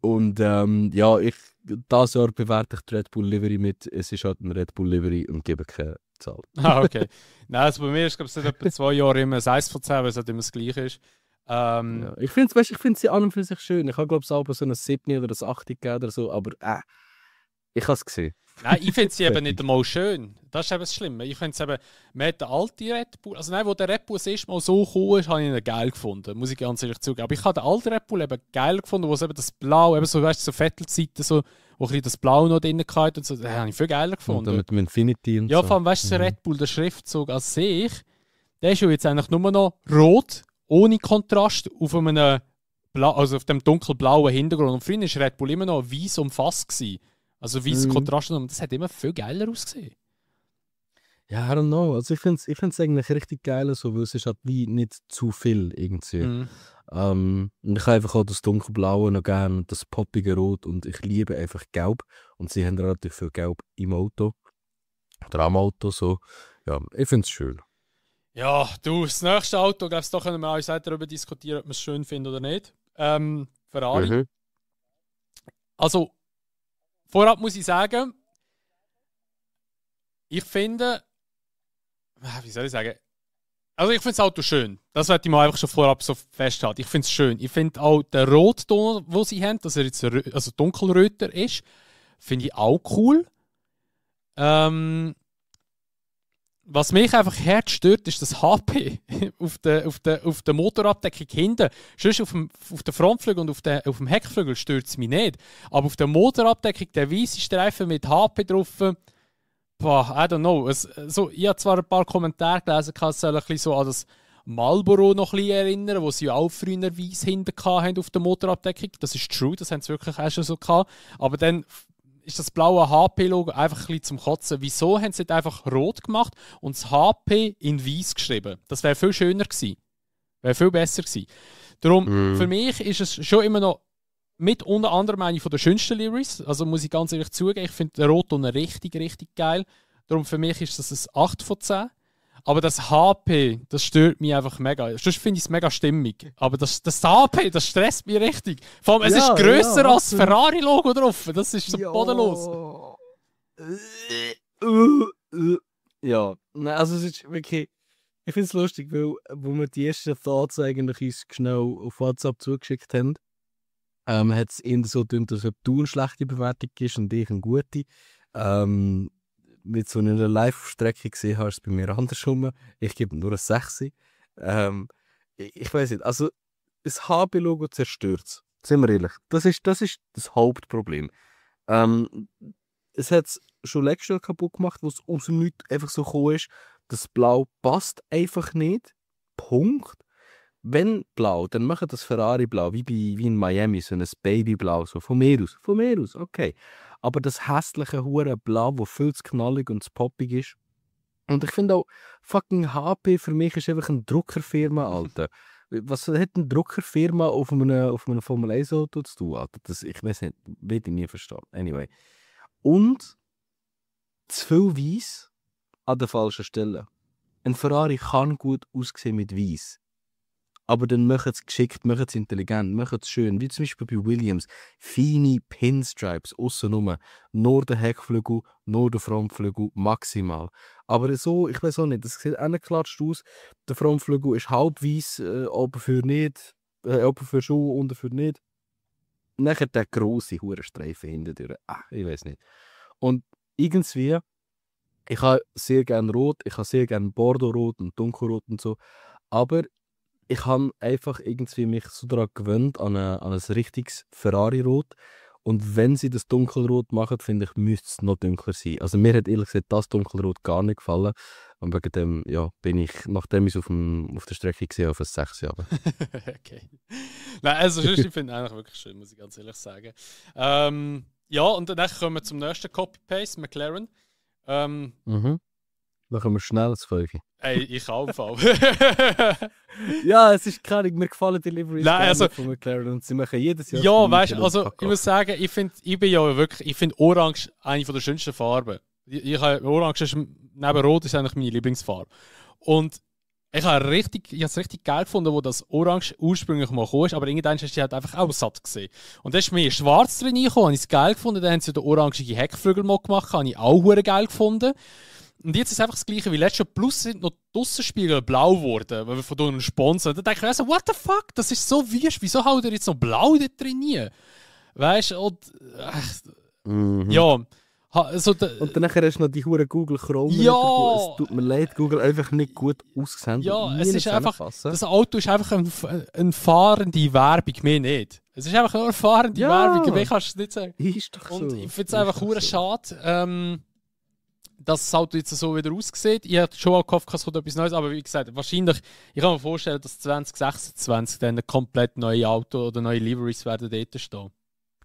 Und ja, dieses Jahr bewerte ich die Red Bull Livery mit. Es ist halt ein Red Bull Livery und gebe keine Zahl. Okay. Nein, also bei mir ist es seit etwa 2 Jahren immer ein 1 von 10, weil es halt immer das Gleiche ist. Ja, ich finde sie an und für sich schön. Ich habe glaube ich auch so ein 7 oder ein 8 gegeben oder so, aber ich habe es gesehen. Nein, ich finde sie eben nicht einmal schön. Das ist eben das Schlimme. Ich finde es eben, man hat den alten Red Bull, also nein, wo der Red Bull das erste Mal so gekommen ist, habe ich ihn geil gefunden, muss ich ganz ehrlich zugeben. Aber ich habe den alten Red Bull eben geil gefunden, wo es eben das Blau, eben so, weißt du, so Vettelzeiten, so, wo ein bisschen das Blau noch drin hatte und so, das habe ich viel geiler gefunden. Und mit dem Infinity und ja, so. Vor allem, weißt du, der Red Bull, der Schriftzug an sich, der ist ja jetzt eigentlich nur noch rot, ohne Kontrast, auf einem also auf dem dunkelblauen Hintergrund. Und früher war Red Bull immer noch weiß umfasst gewesen. Also weißer Kontrast, und das hat immer viel geiler ausgesehen. Ja, I don't know. Also ich find's eigentlich richtig geil, so, weil es ist halt wie nicht zu viel irgendwie. Mhm. Und ich habe einfach auch das dunkelblaue noch gerne und das poppige Rot und ich liebe einfach Gelb. Und sie haben relativ viel Gelb im Auto oder am Auto, so. Ja, ich finde es schön. Ja, du, das nächste Auto, glaubst du, da können wir uns auch darüber diskutieren, ob wir es schön finden oder nicht. Ferrari. Mhm. Also, vorab muss ich sagen, ich finde, wie soll ich sagen, also ich finde das Auto schön. Das werde ich mal einfach schon vorab so festhalten. Ich finde es schön. Ich finde auch den Rotton, den sie haben, dass er jetzt also dunkelröter ist, finde ich auch cool. Was mich einfach hart stört, ist das HP auf der Motorabdeckung hinten. Sonst auf der Frontflügel und auf dem Heckflügel stört es mich nicht. Aber auf der Motorabdeckung, der weiße Streifen mit HP drauf, boah, I don't know. Ich habe zwar ein paar Kommentare gelesen, es soll ein bisschen so an das Marlboro noch ein bisschen erinnern, wo sie ja auch früher weiß hinten hatten auf der Motorabdeckung. Das ist true, das haben sie wirklich auch schon so gehabt. Aber dann ist das blaue HP-Logo einfach ein bisschen zum Kotzen. Wieso haben sie nicht einfach rot gemacht und das HP in weiß geschrieben? Das wäre viel schöner gewesen. Wäre viel besser gewesen. Darum, für mich ist es schon immer noch mit unter anderem eine der schönsten Liveries. Also muss ich ganz ehrlich zugeben, ich finde den Rotton richtig, richtig geil. Darum für mich ist das ein 8 von 10. Aber das HP, das stört mich einfach mega. Sonst finde ich es mega stimmig. Aber das HP, das stresst mich richtig. Vor allem, es ist grösser als das Ferrari-Logo drauf. Das ist so bodenlos. Ja, nein, also es ist wirklich, ich finde es lustig, weil wo wir die ersten Thoughts eigentlich uns schnell auf WhatsApp zugeschickt haben, hat es eher so gedacht, dass ob du eine schlechte Bewertung ist und ich eine gute. Mit so einer Live-Strecke gesehen hast, bei mir andersrum. Ich gebe nur eine 6. Ich weiß nicht, also das HB-Logo zerstört es. Sind wir ehrlich, das ist das Hauptproblem. Es hat es schon letztes Jahr kaputt gemacht, wo es aus dem Nichts einfach so gekommen ist. Das Blau passt einfach nicht. Punkt. Wenn blau, dann macht das Ferrari blau, wie in Miami, so ein Babyblau, so von mir aus, okay. Aber das hässliche hure Blau, das viel zu knallig und zu poppig ist. Und ich finde auch, fucking HP für mich ist einfach eine Druckerfirma, Alter. Was hat eine Druckerfirma auf einem Formel 1 Auto zu tun, Alter? Das, ich weiß nicht, werde ich nie verstehen. Anyway. Und zu viel Weiss an der falschen Stelle. Ein Ferrari kann gut aussehen mit Weiss. Aber dann machen es geschickt, machen es intelligent, machen es schön. Wie zum Beispiel bei Williams. Feine Pinstripes, aussenrum. Nur der Heckflügel, nur der Frontflügel, maximal. Aber so, ich weiß auch nicht, das sieht angeklatscht aus. Der Frontflügel ist halb weiss, oben für nicht, oben für schon, unten für nicht. Nachher der grosse Hurenstreifen hinten durch. Ich weiß nicht. Und irgendwie, ich habe sehr gerne Rot, ich habe sehr gerne Bordeaux-Rot und Dunkelrot und so. Aber ich habe einfach irgendwie mich so daran gewöhnt, an ein richtiges Ferrari-Rot. Und wenn sie das Dunkelrot machen, finde ich, müsste es noch dunkler sein. Also mir hat ehrlich gesagt das Dunkelrot gar nicht gefallen. Und wegen dem, ja, bin ich, nachdem ich es auf der Strecke gesehen habe, auf ein 6 Jahre. Okay. Nein, also ich finde es eigentlich wirklich schön, muss ich ganz ehrlich sagen. Ja, und dann kommen wir zum nächsten Copy-Paste, McLaren. Machen wir schnell das Folge. Ey, ich auch im Fall. Ja, es ist klar, mir gefallen die Deliveries von McLaren und sie machen jedes Jahr. Ja, weißt du, also ich muss sagen, ich finde Orange eine der schönsten Farben. Orange ist neben Rot ist eigentlich meine Lieblingsfarbe. Und ich habe es richtig geil gefunden, wo das Orange ursprünglich mal kam, aber irgendwann hast du halt einfach auch satt gesehen. Und dann ist mir schwarz drin reingekommen, habe ich es geil gefunden. Dann haben sie den orangige Heckflügel mal gemacht, habe ich auch geil gefunden. Und jetzt ist es einfach das Gleiche wie letztes Jahr. Plus sind noch die Aussenspiegel blau geworden, weil wir von einem Sponsor. Da denke ich mir also, what the fuck? Das ist so wüst. Wieso haut ihr jetzt noch blau da drin? Weißt du? Und. Ja. Und dann hast du noch die hure Google Chrome. Ja! Es tut mir leid, Google einfach nicht gut ausgesehen. Ja, es ist einfach. Das Auto ist einfach eine fahrende Werbung, mehr nicht. Es ist einfach nur eine fahrende Werbung, mehr kannst du es nicht sagen. Ist doch so. Und ich finde es einfach hure schade. Dass das Auto jetzt so wieder aussieht. Ich hatte schon auch gehofft, es kommt etwas Neues, aber wie gesagt, wahrscheinlich, ich kann mir vorstellen, dass 2026 dann ein komplett neues Auto oder neue Liveries werden dort stehen.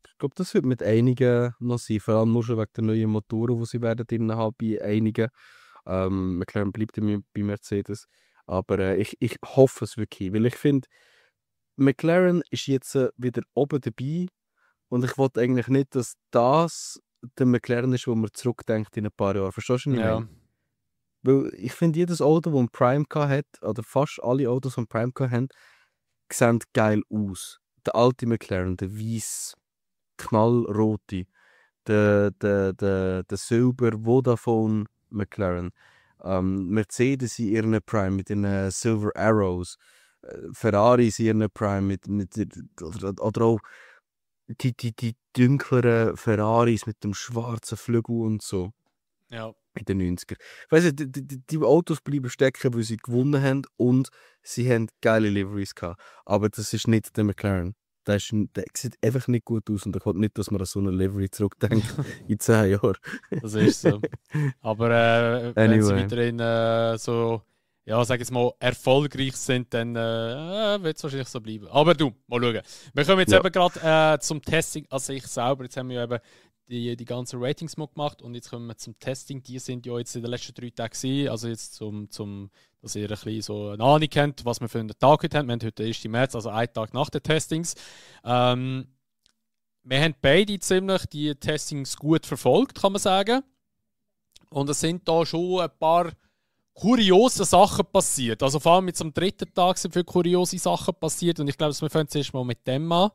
Ich glaube, das wird mit einigen noch sein, vor allem nur schon wegen der neuen Motoren, die sie werden drin haben, bei einigen. McLaren bleibt bei Mercedes. Aber ich hoffe es wirklich, weil ich finde, McLaren ist jetzt wieder oben dabei und ich wollte eigentlich nicht, dass das der McLaren ist, wo man zurückdenkt in ein paar Jahren. Verstehst du, was ich meine? Weil ich finde, jedes Auto, das einen Prime hat, oder fast alle Autos, die einen Prime haben, sehen geil aus. Der alte McLaren, der weiß, knallrote, der Silber Vodafone McLaren, Mercedes in ihren Prime mit den Silver Arrows, Ferraris in ihren Prime oder auch die dunkleren Ferraris mit dem schwarzen Flügel und so. Ja. In den 90er. Ich weiss nicht, die Autos bleiben stecken, weil sie gewonnen haben und sie haben geile Liveries gehabt. Aber das ist nicht der McLaren. Der sieht einfach nicht gut aus und ich hoffe nicht, dass man an so eine Livery zurückdenkt in 10 Jahren. Das ist so. Aber wenn sie weiterhin so, ja, sag jetzt mal, erfolgreich sind, dann wird es wahrscheinlich so bleiben. Aber du, mal schauen. Wir kommen jetzt eben gerade zum Testing an sich selber. Jetzt haben wir ja eben die ganzen Ratings mal gemacht und jetzt kommen wir zum Testing. Die sind ja jetzt in den letzten 3 Tagen gewesen. Also jetzt dass ihr ein bisschen so eine Ahnung habt, was wir für einen Tag heute haben. Wir haben heute den 1. März, also einen Tag nach den Testings. Wir haben beide ziemlich die Testings gut verfolgt, kann man sagen. Und es sind da schon ein paar kuriose Sachen passiert. Also vor allem jetzt am 3. Tag sind viele kuriose Sachen passiert und ich glaube, wir fangen zuerst mal mit dem an.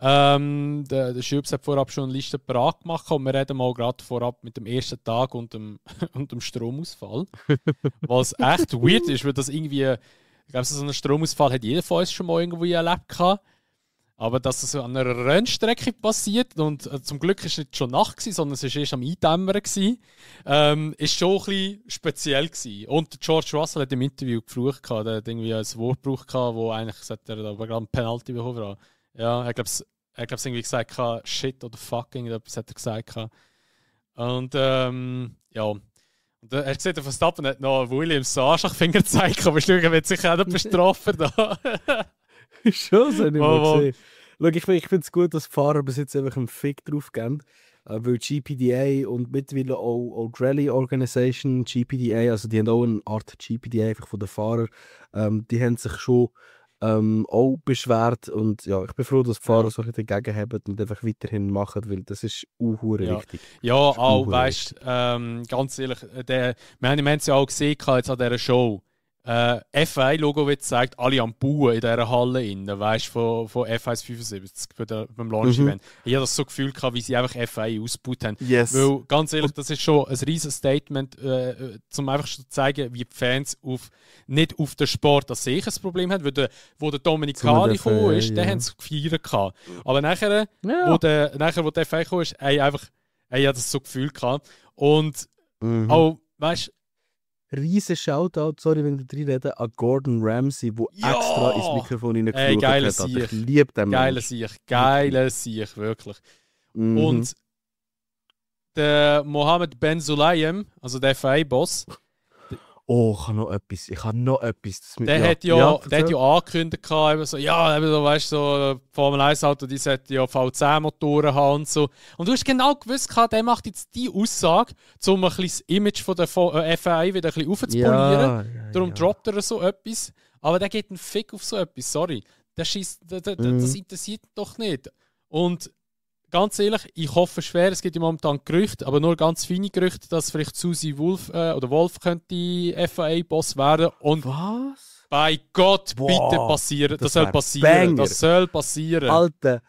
Der Schübs hat vorab schon eine Liste parat gemacht und wir reden mal gerade vorab mit dem ersten Tag und dem Stromausfall. Was echt weird ist, weil das irgendwie, ich glaube, so einen Stromausfall hat jeder von uns schon mal irgendwo erlebt gehabt. Aber dass das an einer Rennstrecke passiert und zum Glück war es nicht schon Nacht, sondern es war erst am Eindämmern, ist schon ein bisschen speziell gewesen. Und George Russell hat im Interview geflucht, der hat irgendwie ein Wort gebraucht, wo eigentlich sollte er aber gerade einen Penalty bekommen hat. Ja, er glaube es irgendwie gesagt, shit oder fuck, irgendetwas hat er gesagt. Und ja. Und er hat gesehen, der Verstappen hat noch Williams so Arschlochfinger gezeigt, aber schauen, wird sicher auch noch bestrafen da. Schon, das habe ich mal gesehen. Schau, ich finde es gut, dass die Fahrer bis jetzt einfach einen Fick drauf geben. Weil GPDA und mittlerweile auch die Rally Organisation, GPDA, also die haben auch eine Art GPDA einfach von den Fahrern, die haben sich schon auch beschwert und ja, ich bin froh, dass die Fahrer so dagegen haben und einfach weiterhin machen, weil das ist richtig. Ja, auch, weißt du, ganz ehrlich, wir haben es ja auch gesehen jetzt an dieser Show. F1-Logo wird gezeigt, alle am Bauen in dieser Halle innen, weißt du, von F1 75 beim Launch-Event. Ich habe das so Gefühl gehabt, wie sie einfach F1 ausgebaut haben. Yes. Weil, ganz ehrlich, das ist schon ein riesiges Statement, um einfach zu zeigen, wie die Fans nicht auf den Sport an sich ein Problem haben. Weil wo der Dominicali gekommen ist, den haben sie gefeiert gehabt. Aber nachher, wo der F1 gekommen ist, hat das so Gefühl gehabt. Und auch, weißt du, riesen Shoutout, sorry, wenn ich rede, an Gordon Ramsay, der extra ins Mikrofon hineingeflucht hat. Ich liebe den Menschen. Geiler Sieg, wirklich. Und der Mohammed Ben Sulayem, also der FIA-Boss. Oh, ich habe noch etwas. Der hat ja angekündigt, eben so, weißt du, so Formel 1-Auto, die sollten ja V10-Motoren haben und so. Und du hast genau gewusst, der macht jetzt die Aussage, um ein bisschen das Image von der FIA wieder ein bisschen aufzupolieren. Darum droppt er so etwas. Aber der geht einen Fick auf so etwas, sorry. Das interessiert ihn doch nicht. Und ganz ehrlich, ich hoffe schwer, es gibt ja momentan Gerüchte, aber nur ganz feine Gerüchte, dass vielleicht Susie Wolf könnte FIA-Boss werden. Und was? Bei Gott, bitte passieren. Das soll passieren. Das soll passieren. Alter,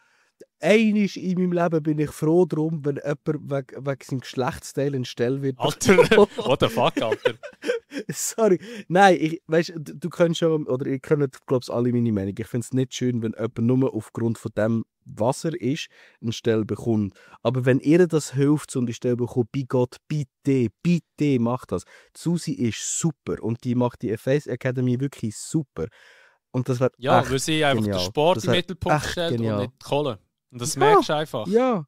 einmal in meinem Leben bin ich froh darum, wenn jemand wegen seinem Geschlechtsteil entstellt wird. Alter, what the fuck, Alter? Sorry. Nein, du kennst schon, oder ihr kennt, glaube ich, alle meine Meinung. Ich finde es nicht schön, wenn jemand nur aufgrund von dem, was er ist, eine Stelle bekommt. Aber wenn ihr das hilft und die Stelle bekommt, bei Gott, bitte macht das. Susi ist super und die macht die FS Academy wirklich super. Und das wird weil sie einfach den Sport im Mittelpunkt stellt und nicht die Kohle. Und das merkst du einfach. Ja.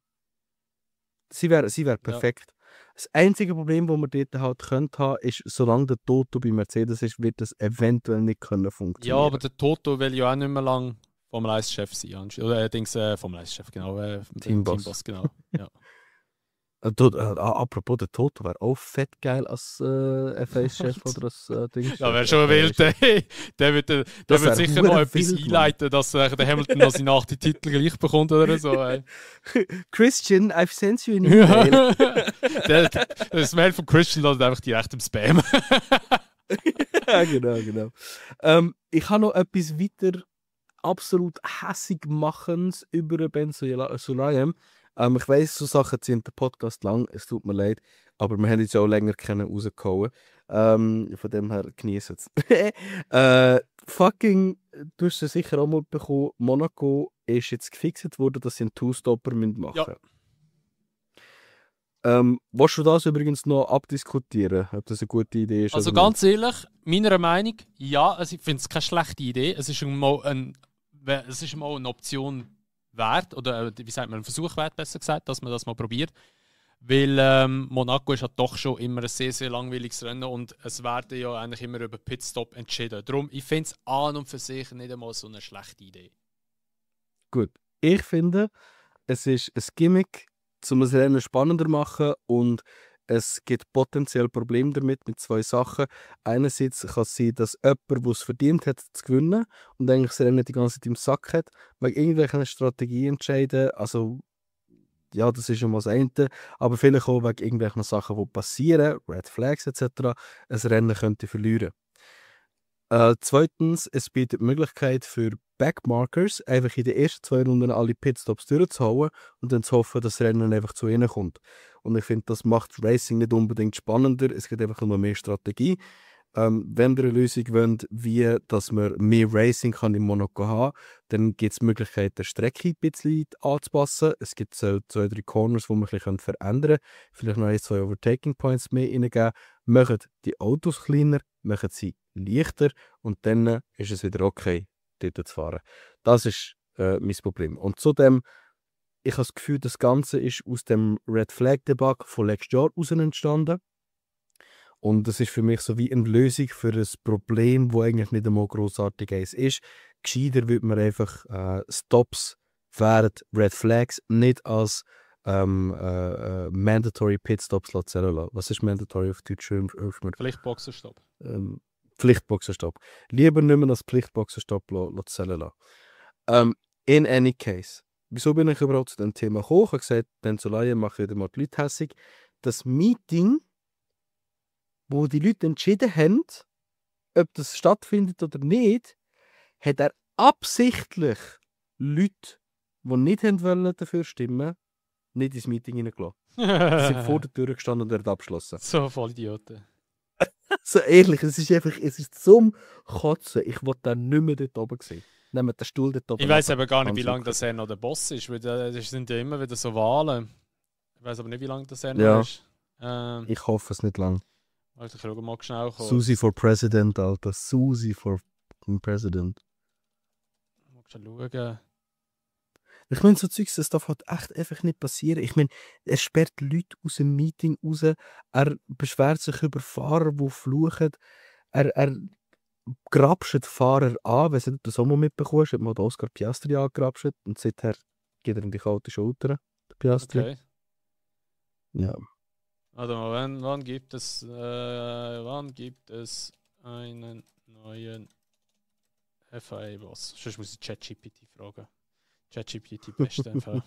Sie wär perfekt. Ja. Das einzige Problem, das wir dort halt haben, ist, solange der Toto bei Mercedes ist, wird das eventuell nicht funktionieren. Ja, aber der Toto will ja auch nicht mehr lange Formel 1-Chef sein. Oder Formel 1-Chef, genau. Teamboss, genau. Ja. Apropos, der Toto wäre auch fett geil als FA-Chef oder als Dingschef. Ja, wäre schon wild. Der wird sicher noch etwas einleiten, dass der Hamilton noch seinen 8. Titel gleich bekommt oder so. Christian, I've sent you an email. Das Mail von Christian landet einfach direkt im Spam. Ja, genau. Ich habe noch etwas weiter absolut hässig Machendes über Ben Sulayem. Ich weiss, so Sachen ziehen den Podcast lang, es tut mir leid, aber wir haben jetzt auch länger rausgehauen. Von dem her genießen es. Fucking, du hast es sicher auch mal bekommen, Monaco ist jetzt gefixt worden, dass sie einen Two-Stopper machen müssen. Ja. Willst du das übrigens noch abdiskutieren, ob das eine gute Idee ist? Also oder ganz ehrlich, meiner Meinung, ja, also ich finde es keine schlechte Idee. Es ist mal eine Option wert, oder wie sagt man, ein Versuch wert, besser gesagt, dass man das mal probiert. Weil Monaco ist halt doch schon immer ein sehr, sehr langweiliges Rennen und es werden ja eigentlich immer über Pitstop entschieden. Darum, ich finde es an und für sich nicht einmal so eine schlechte Idee. Gut, ich finde, es ist ein Gimmick, um das Rennen spannender zu machen und es gibt potenziell Probleme damit mit zwei Sachen. Einerseits kann es sein, dass jemand, der es verdient hat, zu gewinnen und eigentlich das Rennen die ganze Zeit im Sack hat, wegen irgendwelchen Strategieentscheiden, also ja, das ist schon mal das eine, aber vielleicht auch wegen irgendwelchen Sachen, die passieren, Red Flags etc., ein Rennen könnte verlieren. Zweitens, es bietet die Möglichkeit für Backmarkers, einfach in den ersten 2 Runden alle Pitstops durchzuhauen und dann zu hoffen, dass das Rennen einfach zu ihnen kommt. Und ich finde, das macht Racing nicht unbedingt spannender, es gibt einfach nur mehr Strategie. Wenn ihr eine Lösung wollt, wie dass man mehr Racing kann in Monaco haben, dann gibt es die Möglichkeit, die Strecke ein bisschen anzupassen. Es gibt so 2, 3 Corners, die man ein bisschen verändern können. Vielleicht noch 1, 2 Overtaking Points mehr reingeben. Macht die Autos kleiner, macht sie leichter und dann ist es wieder okay, dort zu fahren. Das ist mein Problem. Und zudem, ich habe das Gefühl, das Ganze ist aus dem Red Flag Debakel von letztes Jahr heraus entstanden. Und das ist für mich so wie eine Lösung für ein Problem, das eigentlich nicht einmal grossartig ist. Gescheiter würde man einfach Stops während Red Flags nicht als Mandatory Pitstops zählen lassen. Was ist Mandatory auf Deutsch? Pflichtboxenstopp. Pflichtboxenstopp. Lieber nicht mehr als Pflichtboxenstopp zählen lassen. In any case. Wieso bin ich überhaupt zu diesem Thema gekommen? Ich habe gesagt, Ben Sulayem macht wieder mal die Leute hässig. Das Meeting, wo die Leute entschieden haben, ob das stattfindet oder nicht, hat er absichtlich Leute, die nicht wollen dafür stimmen, nicht ins Meeting hineingelassen. Die sind vor der Tür gestanden und er hat abgeschlossen. So voll Idioten. So ehrlich, es ist zum Kotzen. Ich wollte dann nicht mehr dort oben sehen. Nehmt den Stuhl dort oben. Ich weiß aber gar nicht, wie lange das er noch der Boss ist, weil das sind ja immer wieder so Wahlen. Ich weiß aber nicht, wie lange das er noch ist. Ich hoffe es nicht lang. Also ich schaue mal schnell. Susi for President, Alter. Susi for President. Mal schauen. Ich meine, so Zeugs, das darf halt echt einfach nicht passieren. Ich meine, er sperrt Leute aus dem Meeting raus, er beschwert sich über Fahrer, die fluchen, er grapscht Fahrer an, wenn du das auch mal mitbekommst, hat mal Oscar Piastri angegrapscht und seither geht er in die kalte Schulter, der Piastri. Okay. Ja. Warte mal, wann gibt es einen neuen FIA-Boss? Sonst muss ich ChatGPT fragen. ChatGPT beste einfach.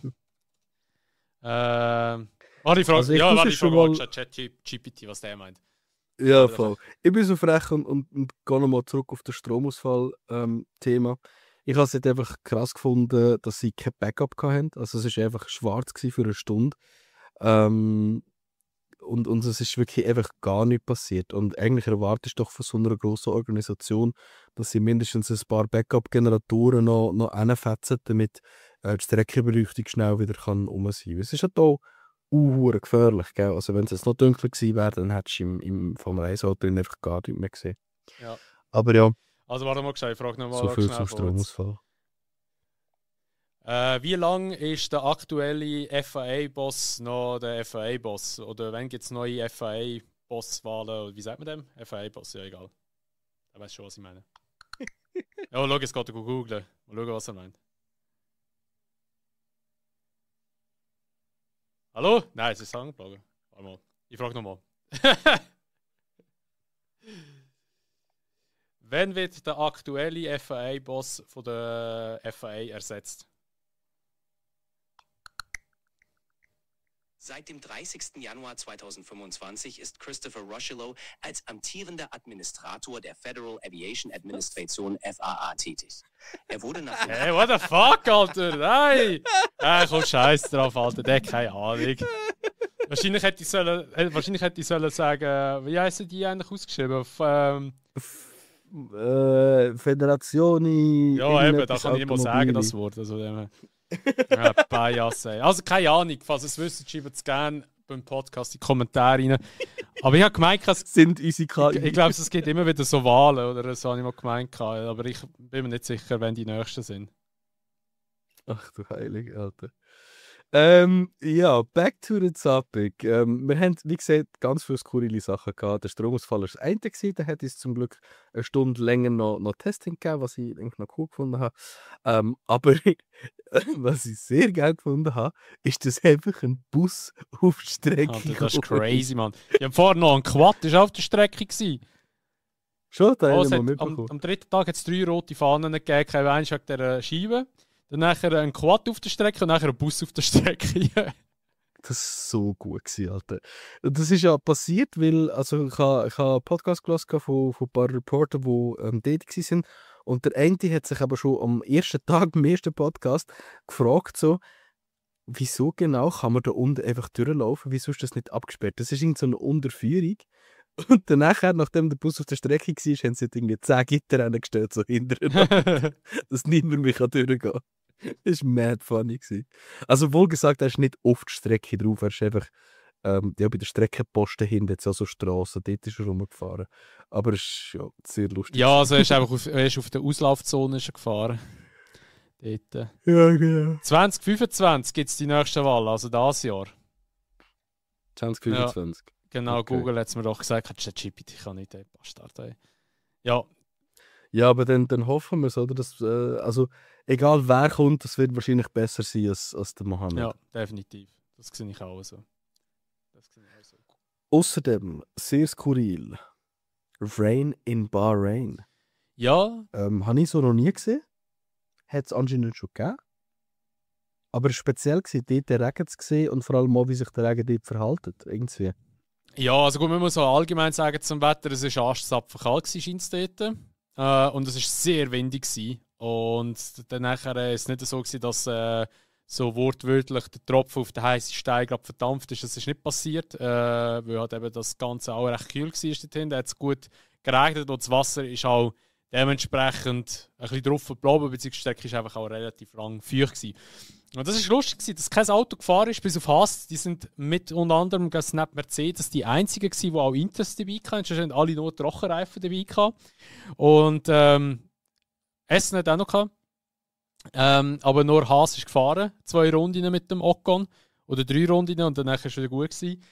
Ich frage ChatGPT, was der meint. Ja, voll. Ich bin so frech und gehe nochmal zurück auf das Stromausfall-Thema. Ich habe es halt einfach krass gefunden, dass sie kein Backup hatten. Also es war einfach schwarz für eine Stunde. Und es ist wirklich einfach gar nichts passiert. Und eigentlich erwartest du doch von so einer grossen Organisation, dass sie mindestens ein paar Backup-Generatoren noch reinfetzen, damit die Streckenbeleuchtung schnell wieder rum sein kann. Es ist halt auch gefährlich, gell? Also wenn es jetzt noch dunkler gewesen wäre, dann hättest du im Formel 1 Auto einfach gar nichts mehr gesehen. Ja. Aber ja. Also warte mal, ich frage nochmal. So viel zum Stromausfall. Wie lange ist der aktuelle FIA-Boss noch der FIA-Boss? Oder wann gibt es neue FIA-Boss-Wahlen? Wie sagt man dem? FIA-Boss, ja egal. Er weiß schon, was ich meine. Ja, schau, jetzt geht er googlen. Mal schauen, was er meint. Hallo? Nein, es ist angebrochen. Warte mal. Ich frage nochmal. Wann wird der aktuelle FAA-Boss von der FAA ersetzt? Seit dem 30. Januar 2025 ist Christopher Ruscillo als amtierender Administrator der Federal Aviation Administration FAA tätig. Er wurde nach dem Hey, what the fuck, Alter? Nein! Komm, scheiß drauf, Alter. Der hat keine Ahnung. Wahrscheinlich hätte ich sollen sagen, wie heißen die eigentlich ausgeschrieben? Federazioni. Ja, eben, da kann ich nicht mal sagen, das Wort. Also, ja, Bias, ey. Also, keine Ahnung, falls ihr es wisst, schreibt es gerne beim Podcast in die Kommentare rein. Aber ich habe gemeint, sind unsere KI. ich glaube, es gibt immer wieder so Wahlen, oder so habe ich mal gemeint. Aber ich bin mir nicht sicher, wenn die nächsten sind. Ach du Heilige, Alter. Ja, back to the topic. Wir haben, wie gesagt, ganz viele skurrile Sachen gehabt. Der Stromausfall war das eine gewesen, da hat es zum Glück eine Stunde länger noch Testing gegeben, was ich eigentlich noch cool gefunden habe. Aber was ich sehr geil gefunden habe, ist, dass einfach ein Bus auf die Strecke Alter, das ist gekommen crazy, Mann. Ich habe vorher noch einen Quad, das war auf der Strecke. Schon, da Oh, habe ich mal am mitbekommen. dritten Tag hat es 3 rote Fahnen gegeben, kein Wein wegen dieser Scheibe. Dann nachher ein Quad auf der Strecke und nachher ein Bus auf der Strecke. Das war so gut gewesen, Alter. Und das ist ja passiert, weil also ich habe einen Podcast gehört von ein paar Reportern, die dort waren. Und der eine hat sich aber schon am ersten Tag, im ersten Podcast, gefragt, so, wieso genau kann man da unten einfach durchlaufen? Wieso ist das nicht abgesperrt? Das ist irgend so eine Unterführung. Und dann nachher, nachdem der Bus auf der Strecke war, haben sie irgendwie 10 Gitter hingestellt, so hintereinander, dass niemand mehr durchgehen kann. Das war mad funny gewesen. Also wohl gesagt, er ist nicht auf die Strecke drauf, er ist einfach ja, bei der Streckenposten hinten, jetzt so Strassen, dort ist er rumgefahren. Aber es ist ja sehr lustig. Ja, also er ist einfach er ist auf der Auslaufzone schon gefahren. Dort. Ja, genau. 2025 gibt es die nächste Wahl, also dieses Jahr. 2025. Genau, Okay. Google hat es mir doch gesagt, ChatGPT kann nicht den Bastard. Ey. Ja, Ja, aber dann hoffen wir es, oder? Dass, also, egal wer kommt, das wird wahrscheinlich besser sein als der Mohammed. ja, definitiv. Das sehe ich auch so. Außerdem, sehr skurril, Rain in Bahrain. Ja, Habe ich so noch nie gesehen. Hat es anscheinend schon gegeben. Aber speziell war dort den Regen zu sehen und vor allem auch, wie sich der Regen dort verhält. Irgendwie. ja, also gut, man muss so allgemein sagen zum Wetter, es war arschzapfen kalt scheint es dort. Und es war sehr windig gewesen. Und dann nachher ist es nicht so gewesen, dass so wortwörtlich der Tropfen auf den heißen Stein gerade verdampft ist. Das ist nicht passiert, weil halt eben das Ganze auch recht kühl war dort hinten. Da hat es gut geregnet und das Wasser ist auch dementsprechend ein bisschen drauf geblieben, beziehungsweise die Strecke war einfach auch relativ lang feucht gewesen. Und das war lustig, dass kein Auto gefahren ist bis auf Haas. Die sind mit unter anderem neben Mercedes die einzigen gewesen, die auch Inters dabei hatten. Sonst hatten alle nur Trockenreifen dabei gehabt. Und Essen hat auch noch gehabt. Aber nur Haas ist gefahren. 2 Runden mit dem Ocon. Oder 3 Runden und danach war es wieder gut gewesen.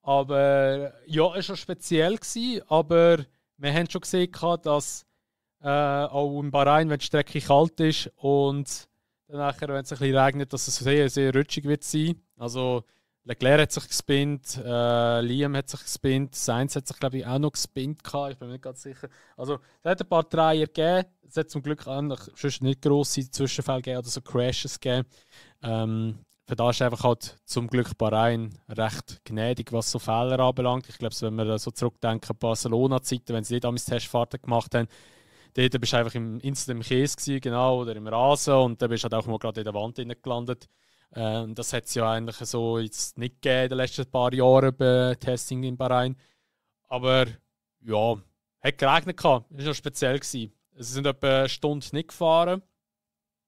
Aber ja, es war speziell gewesen. Aber wir haben schon gesehen, dass auch in Bahrain, wenn die Strecke kalt ist und dann, wenn es ein bisschen regnet, dass es sehr, sehr rutschig wird sein. Also Leclerc hat sich gespinnt, Liam hat sich gespinnt, Sainz hat sich, glaube ich, auch noch gespinnt gehabt. Ich bin mir nicht ganz sicher. Also es hat ein paar Dreier gegeben. Es hat zum Glück auch sonst nicht grosse Zwischenfälle gegeben oder so Crashes gegeben. Für das ist einfach halt zum Glück Bahrain recht gnädig, was so Fehler anbelangt. Ich glaube, wenn wir so zurückdenken, Barcelona-Zeiten, wenn sie nicht einmal Testfahrten gemacht haben, dort bist du einfach im Käse gewesen, genau, oder im Rasen und dann bist du halt auch mal gerade in der Wand gelandet. Das hat es ja eigentlich so jetzt nicht gegeben in den letzten paar Jahren bei Testing in Bahrain. Aber ja, hat geregnet gehabt. Das war noch speziell gewesen. Es sind etwa eine Stunde nicht gefahren.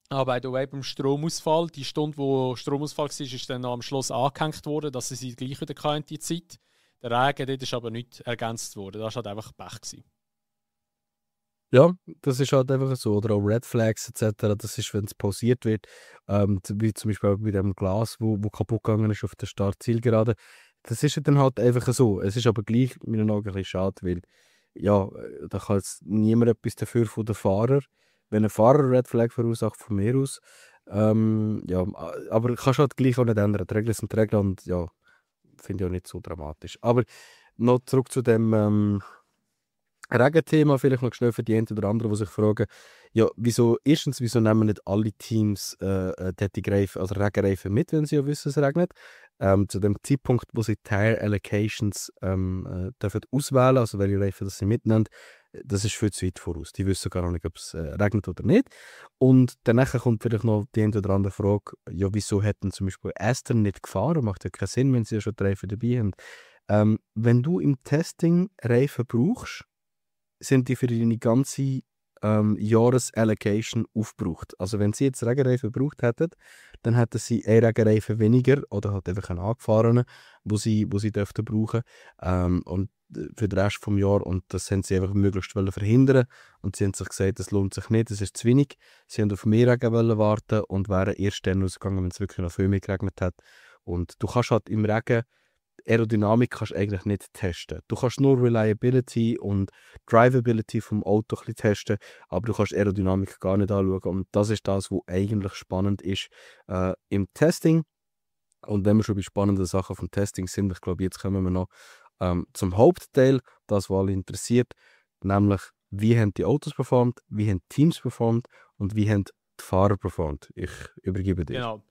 Aber by the way, beim Stromausfall, die Stunde, wo Stromausfall war, ist dann am Schluss angehängt worden, dass sie gleich wieder hatten, die Zeit. Der Regen dort ist aber nicht ergänzt worden. Das war halt einfach Pech gewesen. Ja, das ist halt einfach so. Oder auch Red Flags etc. Das ist, wenn es pausiert wird. Wie zum Beispiel bei dem Glas, wo kaputt gegangen ist auf der Start-Zielgerade. Das ist ja dann halt einfach so. Es ist aber gleich in meinen Augen ein bisschen schade, weil ja, da kann jetzt niemand etwas dafür von den Fahrer. Wenn ein Fahrer Red Flag verursacht, von mir aus, Ja, aber kannst halt gleich auch nicht ändern. Die Regeln sind die Regeln und ja, finde ich auch nicht so dramatisch. Aber noch zurück zu dem Regenthema, vielleicht noch schnell für die einen oder anderen, die sich fragen, ja, wieso nehmen nicht alle Teams Reifen, also Regenreifen mit, wenn sie ja wissen, es regnet? Zu dem Zeitpunkt, wo sie Tire Allocations dürfen auswählen, also welche Reifen das sie mitnehmen, das ist viel zu weit voraus. Die wissen gar nicht, ob es regnet oder nicht. Und danach kommt vielleicht noch die eine oder andere Frage, ja, wieso hätten zum Beispiel Aston nicht gefahren? Macht ja keinen Sinn, wenn sie ja schon die Reifen dabei haben. Wenn du im Testing Reifen brauchst, sind die für deine ganze Jahresallocation aufgebraucht. Also wenn sie jetzt Regenreifen gebraucht hätten, dann hätten sie einen Regenreifen weniger oder halt einfach einen angefahrenen, wo sie dürften brauchen. Und für den Rest des Jahres. Und das haben sie einfach möglichst verhindern. Und sie haben sich gesagt, das lohnt sich nicht, das ist zu wenig. Sie haben auf mehr Regen warten und wären erst dann rausgegangen, wenn es wirklich noch viel mehr geregnet hat. Und du kannst halt im Regen Aerodynamik kannst du eigentlich nicht testen. Du kannst nur Reliability und Drivability vom Auto ein bisschen testen, aber du kannst Aerodynamik gar nicht anschauen. Und das ist das, was eigentlich spannend ist im Testing. Und wenn wir schon bei spannenden Sachen vom Testing sind, ich glaube, jetzt kommen wir noch zum Hauptteil, das, was alle interessiert, nämlich wie haben die Autos performt, wie haben die Teams performt und wie haben die Fahrer performt. Ich übergebe dir. Genau.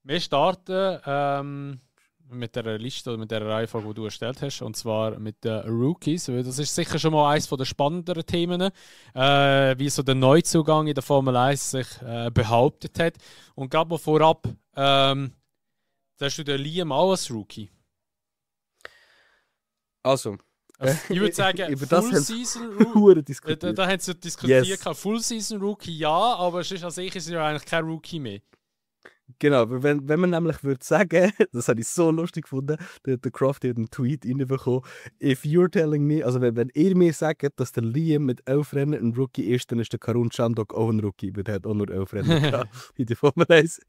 Wir starten mit der Liste oder mit der Reihenfolge, die du erstellt hast, und zwar mit den Rookies. Das ist sicher schon mal eines der spannenderen Themen, wie so der Neuzugang in der Formel 1 sich behauptet hat. Und gerade mal vorab, hast du den Liam auch als Rookie? Also, ich würde sagen, Full-Season-Rookie. Da haben sie diskutiert, Yes. Full-Season-Rookie ja, aber es ist an sich ist er ja eigentlich kein Rookie mehr. Genau, aber wenn man nämlich würde sagen, das habe ich so lustig gefunden, der Crafty hat einen Tweet reinbekommen, if you're telling me, also wenn ihr mir sagt, dass der Liam mit 11 Rennen ein Rookie ist, dann ist der Karun Chandok auch ein Rookie, weil der hat auch nur 11 Rennen gehabt in der Formel 1.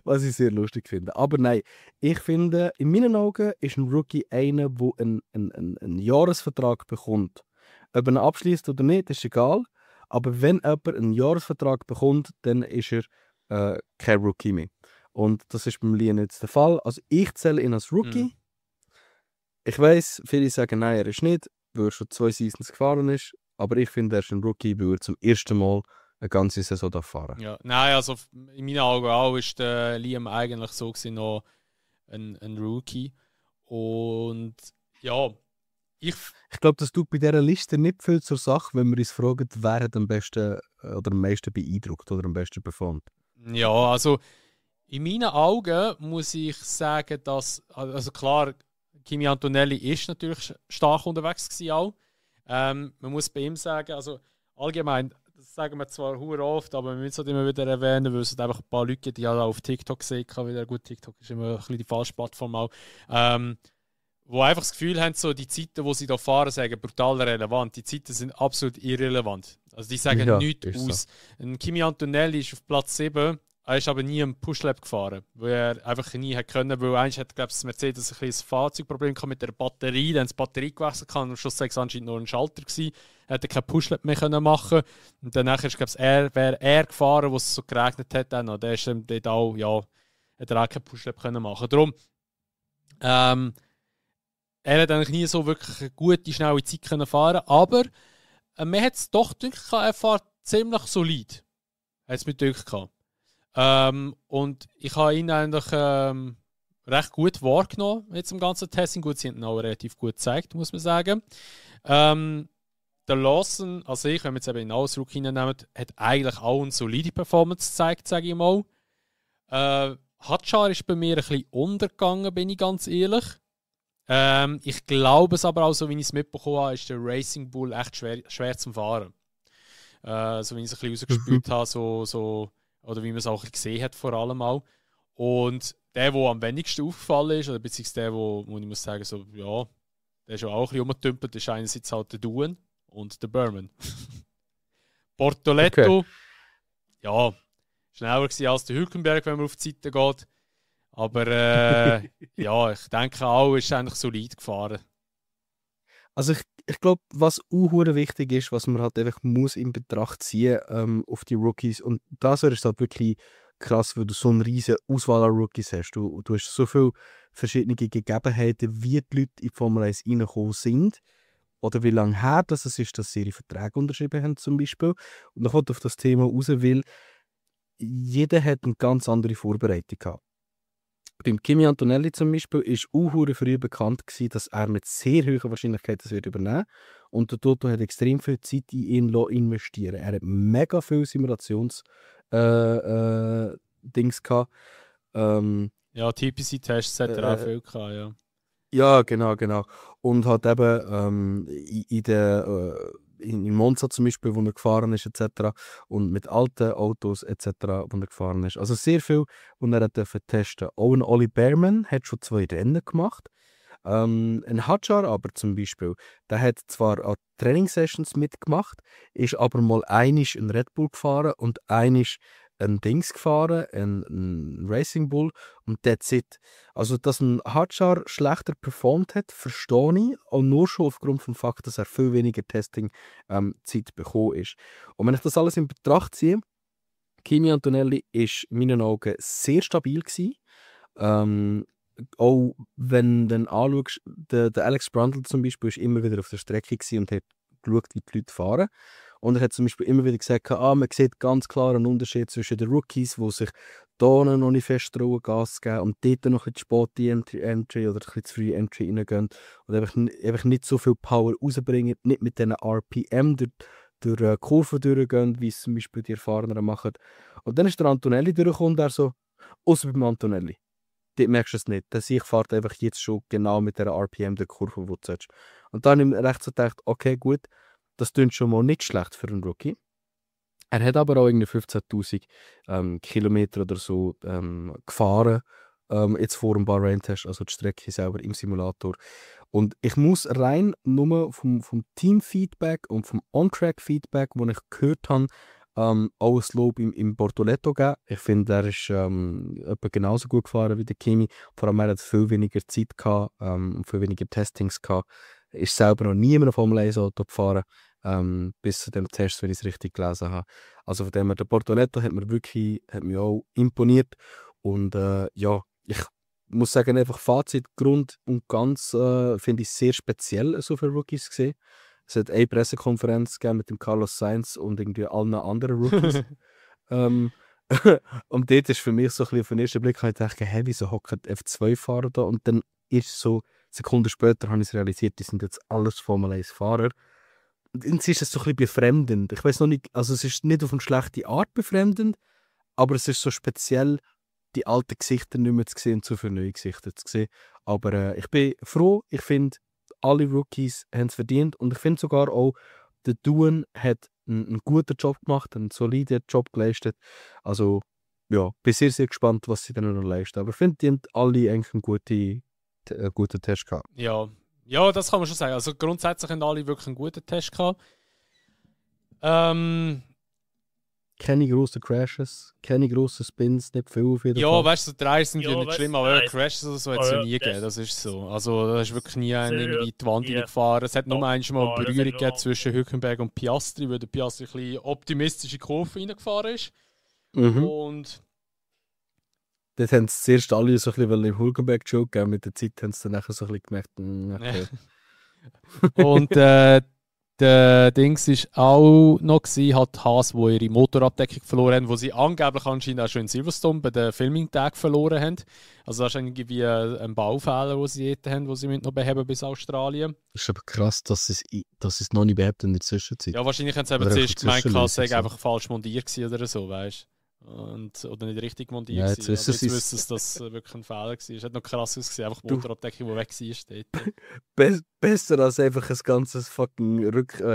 Was ich sehr lustig finde. Aber nein, ich finde, in meinen Augen ist ein Rookie einer, der einen Jahresvertrag bekommt. Ob er ihn abschließt oder nicht, ist egal, aber wenn jemand einen Jahresvertrag bekommt, dann ist er kein Rookie mehr. Und das ist beim Liam jetzt der Fall. Also ich zähle ihn als Rookie. Ich weiss, viele sagen, nein, er ist nicht, weil er schon 2 Seasons gefahren ist. Aber ich finde, er ist ein Rookie, weil er zum ersten Mal eine ganze Saison fahren darf. Ja, nein, also in meinen Augen auch ist der Liam eigentlich so gewesen, noch ein Rookie. Und ja, ich glaube, das tut bei dieser Liste nicht viel zur Sache, wenn wir uns fragen, wer hat am besten oder am meisten beeindruckt oder am besten performt. Ja, also in meinen Augen muss ich sagen, dass, also klar, Kimi Antonelli ist natürlich stark unterwegs gewesen auch. Man muss bei ihm sagen, also allgemein, das sagen wir zwar hure oft, aber wir müssen es immer wieder erwähnen, weil es halt einfach ein paar Leute, die halt auf TikTok sehen kann, wieder gut, TikTok ist immer ein bisschen die falsche Plattform auch, wo einfach das Gefühl haben, so die Zeiten, die sie da fahren, sagen brutal relevant. Die Zeiten sind absolut irrelevant. Also die sagen Ja, nichts ist aus. Ein Kimi Antonelli ist auf Platz 7, er ist aber nie im Pushlap gefahren, weil er einfach nie hat können, weil eigentlich hat, glaube ich, das Mercedes ein kleines Fahrzeugproblem gehabt mit der Batterie, dann die Batterie gewechselt kann, am Schluss war es anscheinend nur ein Schalter gewesen, er hätte kein Pushlap mehr können machen und danach ist, glaube ich, wäre er gefahren, wo es so geregnet hat dann, und der ist dann dort auch, ja, hat er auch kein Pushlap können machen. Darum, er hat eigentlich nie so wirklich eine gute, schnelle Zeit können fahren, aber man hat es doch gedacht, er fährt ziemlich solid. Hat es mir gedacht. Und ich habe ihn eigentlich recht gut wahrgenommen jetzt im ganzen Testing. Gut, sie haben ihn auch relativ gut gezeigt, muss man sagen. Der Lawson, also wenn wir jetzt eben in alles Rookie hineinnehmen, hat eigentlich auch eine solide Performance gezeigt, sage ich mal. Hadjar ist bei mir ein bisschen untergegangen, bin ich ganz ehrlich. Ich glaube es aber auch, so wie ich es mitbekommen habe, ist der Racing Bull echt schwer zum Fahren. So wie ich es ein bisschen rausgespürt habe, oder wie man es auch ein bisschen gesehen hat, vor allem auch. Und der am wenigsten aufgefallen ist, oder beziehungsweise der, wo ich muss sagen, so, ja, der ist ja auch ein bisschen rumgetümpelt, ist einerseits halt der Duen und der Berman. Bortoletto, ja, schneller gewesen als der Hülkenberg, wenn man auf die Seite geht. Aber ja, ich denke auch, ist eigentlich solid gefahren. Also ich glaube, was auch wichtig ist, was man halt einfach muss in Betracht ziehen auf die Rookies. Und das ist halt wirklich krass, weil du so eine riesige Auswahl an Rookies hast. Du hast so viele verschiedene Gegebenheiten, wie die Leute in die Formel 1 reingekommen sind. Oder wie lange her das ist, dass sie ihre Verträge unterschrieben haben zum Beispiel. Und dann kommt auf das Thema raus, weil jeder hat eine ganz andere Vorbereitung gehabt. Beim Kimi Antonelli zum Beispiel ist auch früh bekannt gewesen, dass er mit sehr hoher Wahrscheinlichkeit das wird übernehmen. Und der Toto hat extrem viel Zeit in ihn investieren. Er hat mega viel Simulations Dings gehabt. Ja, TPC-Tests hat er auch viel gehabt, ja. Ja, genau. Und hat eben in Monza zum Beispiel, wo er gefahren ist, etc. Und mit alten Autos, etc., wo er gefahren ist. Also sehr viel, wo er testen durfte. Auch ein Ollie Behrman hat schon 2 Rennen gemacht. Ein Hadjar aber zum Beispiel, der hat zwar an Trainingssessions mitgemacht, ist aber mal einisch ein Red Bull gefahren und einisch ein Dings gefahren, ein Racing Bull, und that's it. Also, dass ein Hadjar schlechter performt hat, verstehe ich, auch nur schon aufgrund vom Fakt, dass er viel weniger Testing-Zeit bekommen ist. Und wenn ich das alles in Betracht ziehe, Kimi Antonelli ist in meinen Augen sehr stabil gewesen. Auch wenn du dann anschaust, der Alex Brundle zum Beispiel ist immer wieder auf der Strecke gewesen und hat geschaut, wie die Leute fahren. Und er hat zum Beispiel immer wieder gesagt, man sieht ganz klar einen Unterschied zwischen den Rookies, die sich hier noch nicht fest trauen, Gas geben und dort noch ein bisschen spät die Entry oder ein bisschen zu früh Entry reingehen und einfach nicht so viel Power rausbringen, nicht mit diesen RPM durch die Kurve durchgehen, wie es zum Beispiel die Erfahrenen machen. Und dann ist der Antonelli durchgekommen und er so, außer beim Antonelli. Dort merkst du es nicht. Der Sieg fährt einfach jetzt schon genau mit der RPM der Kurve, die du sollst. Und dann habe ich recht so gedacht, okay, gut, das klingt schon mal nicht schlecht für einen Rookie. Er hat aber auch irgendwie 15'000 Kilometer oder so gefahren, jetzt vor dem Bahrain-Test, also die Strecke selber im Simulator. Und ich muss rein nur vom Team-Feedback und vom On-Track-Feedback, das ich gehört habe, auch ein Lob im Bortoletto geben. Ich finde, er ist etwa genauso gut gefahren wie der Kimi. Vor allem, er hat viel weniger Zeit gehabt und viel weniger Testings gehabt. Er ist selber noch nie in einem Formel 1 Auto gefahren, bis zu dem Test, wenn ich es richtig gelesen habe. Also von dem her, der Bortoletto hat mich auch imponiert. Und ja, ich muss sagen, einfach Fazit, Grund und ganz finde ich sehr speziell, so viele Rookies gesehen. Es hat eine Pressekonferenz gegeben mit dem Carlos Sainz und irgendwie allen anderen Rookies. Und dort ist für mich so ein bisschen auf den ersten Blick, ich dachte, hey, wieso hocken F2-Fahrer da? Und dann ist so, Sekunden später habe ich es realisiert, die sind jetzt alles Formel 1-Fahrer. Und jetzt ist es so ein bisschen befremdend. Ich weiß noch nicht, also es ist nicht auf eine schlechte Art befremdend, aber es ist so speziell, die alten Gesichter nicht mehr zu sehen und so viele neue Gesichter zu sehen. Aber ich bin froh, ich finde, alle Rookies haben es verdient und ich finde sogar auch, der Duan hat einen guten Job gemacht, einen soliden Job geleistet. Also ja, bin sehr, sehr gespannt, was sie dann noch leisten. Aber ich finde, die haben alle eigentlich einen guten Test gehabt. Ja, das kann man schon sagen. Also grundsätzlich haben alle wirklich einen guten Test gehabt. Keine grossen Crashes, keine grossen Spins, nicht viel auf jeden Fall. Ja, weißt du, so Dreier sind ja nicht schlimm, aber Crashes oder so hat es ja nie gegeben, das ist so. Also da ist wirklich nie einer irgendwie die Wand reingefahren. Es hat nur einmal eine Berührung gegeben zwischen Hülkenberg und Piastri, weil der Piastri ein bisschen optimistische Kurve reingefahren ist. Und dort haben sie zuerst alle so ein bisschen im Hülkenberg-Joke gegeben, mit der Zeit haben sie dann nachher so ein bisschen gemerkt, okay. Und der Dings war auch noch hat Haas, wo ihre Motorabdeckung verloren haben, wo sie angeblich anscheinend auch schon in Silverstone bei den Filming-Tagen verloren haben. Also das ist irgendwie ein Baufehler, den sie jetzt haben, den sie noch beheben bis Australien. Das ist aber krass, dass es noch nicht behebt in der Zwischenzeit. Ja, wahrscheinlich haben sie eben zuerst gemeint, es sei einfach falsch montiert oder so, weißt du. Oder nicht richtig montiert ja, jetzt wissen sie, dass das wirklich ein Fehler war. Es hat noch krass ausgesehen, einfach die Motorabdeckung, die weg war, steht. Besser als einfach ein ganzes fucking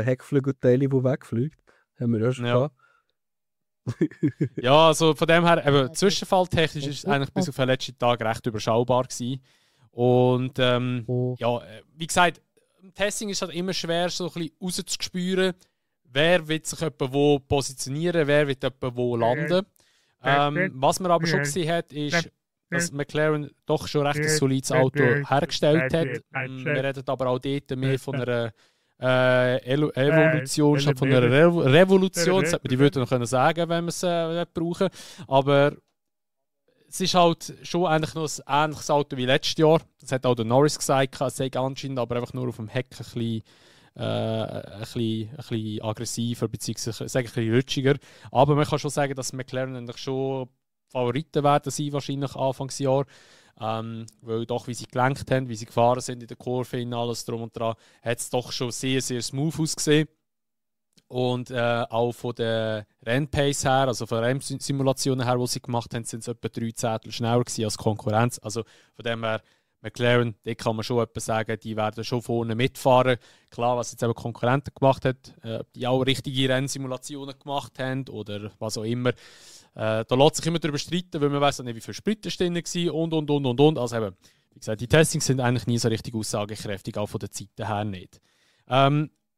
Heckflügelteil, das wegfliegt. Haben wir ja schon gehabt. Ja, also von dem her, eben, zwischenfalltechnisch ist es eigentlich bis auf den letzten Tag recht überschaubar gewesen. Und ja, wie gesagt, im Testing ist es halt immer schwer, so ein bisschen rauszuspüren, wer will sich jemand wo positionieren, wer will jemand wo landen. Was man aber schon gesehen hat, ist, dass McLaren doch schon recht ein solides Auto hergestellt hat. Wir reden aber auch dort mehr von einer Evolution statt von einer Revolution. Das hätte man die Wörter noch können sagen, wenn man es brauchen. Aber es ist halt schon eigentlich noch ein ähnliches Auto wie letztes Jahr. Das hat auch der Norris gesagt, es sei anscheinend aber einfach nur auf dem Heck ein bisschen aggressiver, beziehungsweise ein bisschen rutschiger. Aber man kann schon sagen, dass McLaren eigentlich schon Favoriten werden sein, wahrscheinlich Anfangsjahr. Weil doch, wie sie gelenkt haben, wie sie gefahren sind in der Kurve, in alles drum und dran, hat es doch schon sehr, sehr smooth ausgesehen. Und auch von der Rennpace her, also von den Rennsimulationen her, die sie gemacht haben, sind sie etwa 3 Zehntel schneller gewesen als Konkurrenz. Also von dem her, McLaren, da kann man schon etwas sagen, die werden schon vorne mitfahren. Klar, was jetzt eben Konkurrenten gemacht hat, die auch richtige Rennsimulationen gemacht haben oder was auch immer. Da lässt sich immer darüber streiten, weil man weiß nicht, wie viele Sprit drin waren und. Also eben, wie gesagt, die Testings sind eigentlich nie so richtig aussagekräftig, auch von den Zeiten her nicht.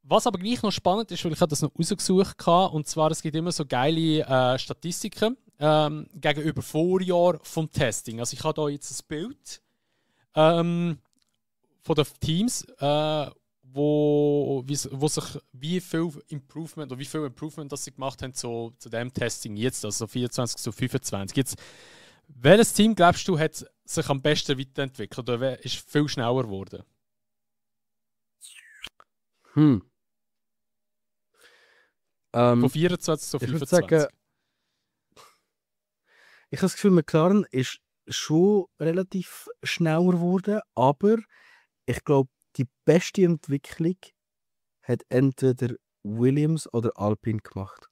Was aber gleich noch spannend ist, weil ich das noch rausgesucht habe, und zwar, es gibt immer so geile Statistiken gegenüber Vorjahren vom Testing. Also ich habe hier jetzt ein Bild von den Teams, wo sich wie viel Improvement das sie gemacht haben zu dem Testing jetzt, also 24 zu 25. Jetzt, welches Team, glaubst du, hat sich am besten weiterentwickelt oder wer ist viel schneller geworden? Von 24 zu 25. Ich würde sagen, ich habe das Gefühl, McLaren ist schon relativ schneller geworden, aber ich glaube, die beste Entwicklung hat entweder Williams oder Alpine gemacht.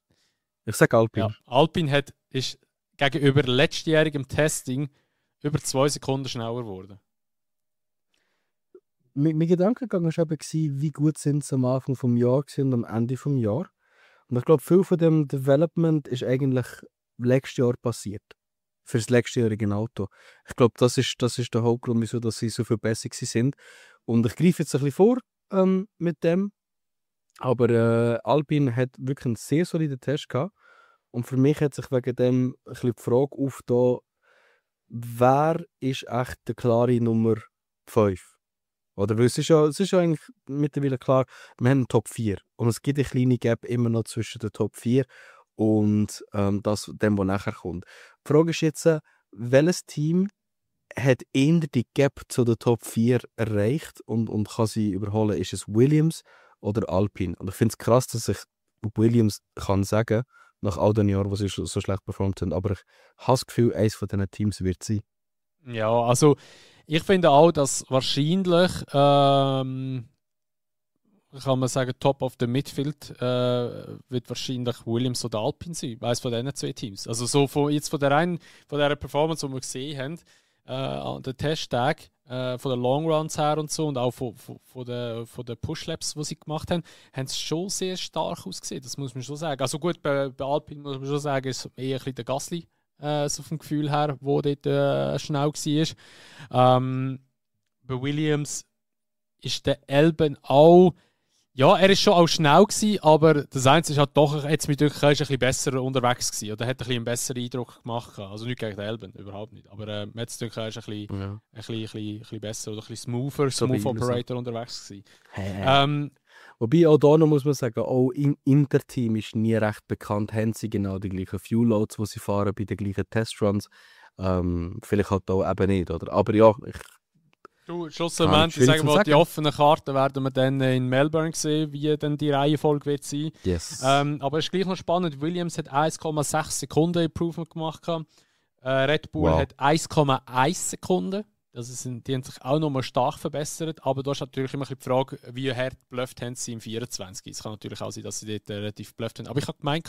Ich sage Alpine. Ja, Alpine ist gegenüber letztjährigem Testing über 2 Sekunden schneller geworden. Mein Gedankengang war eben, wie gut sind sie am Anfang des Jahres und am Ende des Jahres. Und ich glaube, viel von dem Development ist eigentlich letztes Jahr passiert. Für das letztjährige Auto. Ich glaube, das ist der Hauptgrund, wieso dass sie so viel besser sind. Und ich greife jetzt ein bisschen vor mit dem. Aber Alpine hat wirklich einen sehr soliden Test gehabt. Und für mich hat sich wegen dem ein bisschen die Frage aufgetan, wer ist echt der klare Nummer 5? Oder weil es ist ja eigentlich mittlerweile klar, wir haben einen Top 4. Und es gibt eine kleine Gap immer noch zwischen den Top 4 und dem, was nachher kommt. Die Frage ist jetzt, welches Team hat eher die Gap zu den Top 4 erreicht und kann sie überholen? Ist es Williams oder Alpine? Und ich finde es krass, dass ich Williams kann sagen, nach all den Jahren, wo sie so schlecht performt haben. Aber ich habe das Gefühl, eines von diesen Teams wird sein. Ja, also ich finde auch, dass wahrscheinlich kann man sagen, Top of the Midfield wird wahrscheinlich Williams oder Alpine sein, eines von diesen 2 Teams. Also so von der Performance, die wir gesehen haben, an den Testtag, von den Longruns her und so und auch von den Pushlaps, die sie gemacht haben, haben sie schon sehr stark ausgesehen, das muss man schon sagen. Also gut, bei Alpine muss man schon sagen, ist eher ein bisschen der Gasly, so vom Gefühl her, wo dort schnell war. Bei Williams ist der Albon auch, ja, er ist schon auch schnell gewesen, aber das Einzige ist halt doch, jetzt mit Glück, er ist ein bisschen besser unterwegs gewesen oder hat ein bisschen einen besseren Eindruck gemacht. Also nicht gegen den Albon, überhaupt nicht. Aber jetzt Glück, er ist ein bisschen besser oder ein bisschen smooth Operator unterwegs gewesen. Wobei auch da noch muss man sagen, auch im Interteam ist nie recht bekannt, haben sie genau die gleichen Fuel-Loads, die sie fahren bei den gleichen Testruns. Vielleicht halt auch eben nicht, oder? Aber ja, Schlussendlich, ich sage mal, die offenen Karten werden wir dann in Melbourne sehen, wie dann die Reihenfolge wird sein. Yes. Aber es ist gleich noch spannend, Williams hat 1,6 Sekunden Improvement gemacht. Red Bull hat 1,1 Sekunden. Die haben sich auch nochmal stark verbessert, aber da ist natürlich immer die Frage, wie hart geblufft haben sie im 24. Es kann natürlich auch sein, dass sie dort relativ geblufft haben. Aber ich habe gemeint,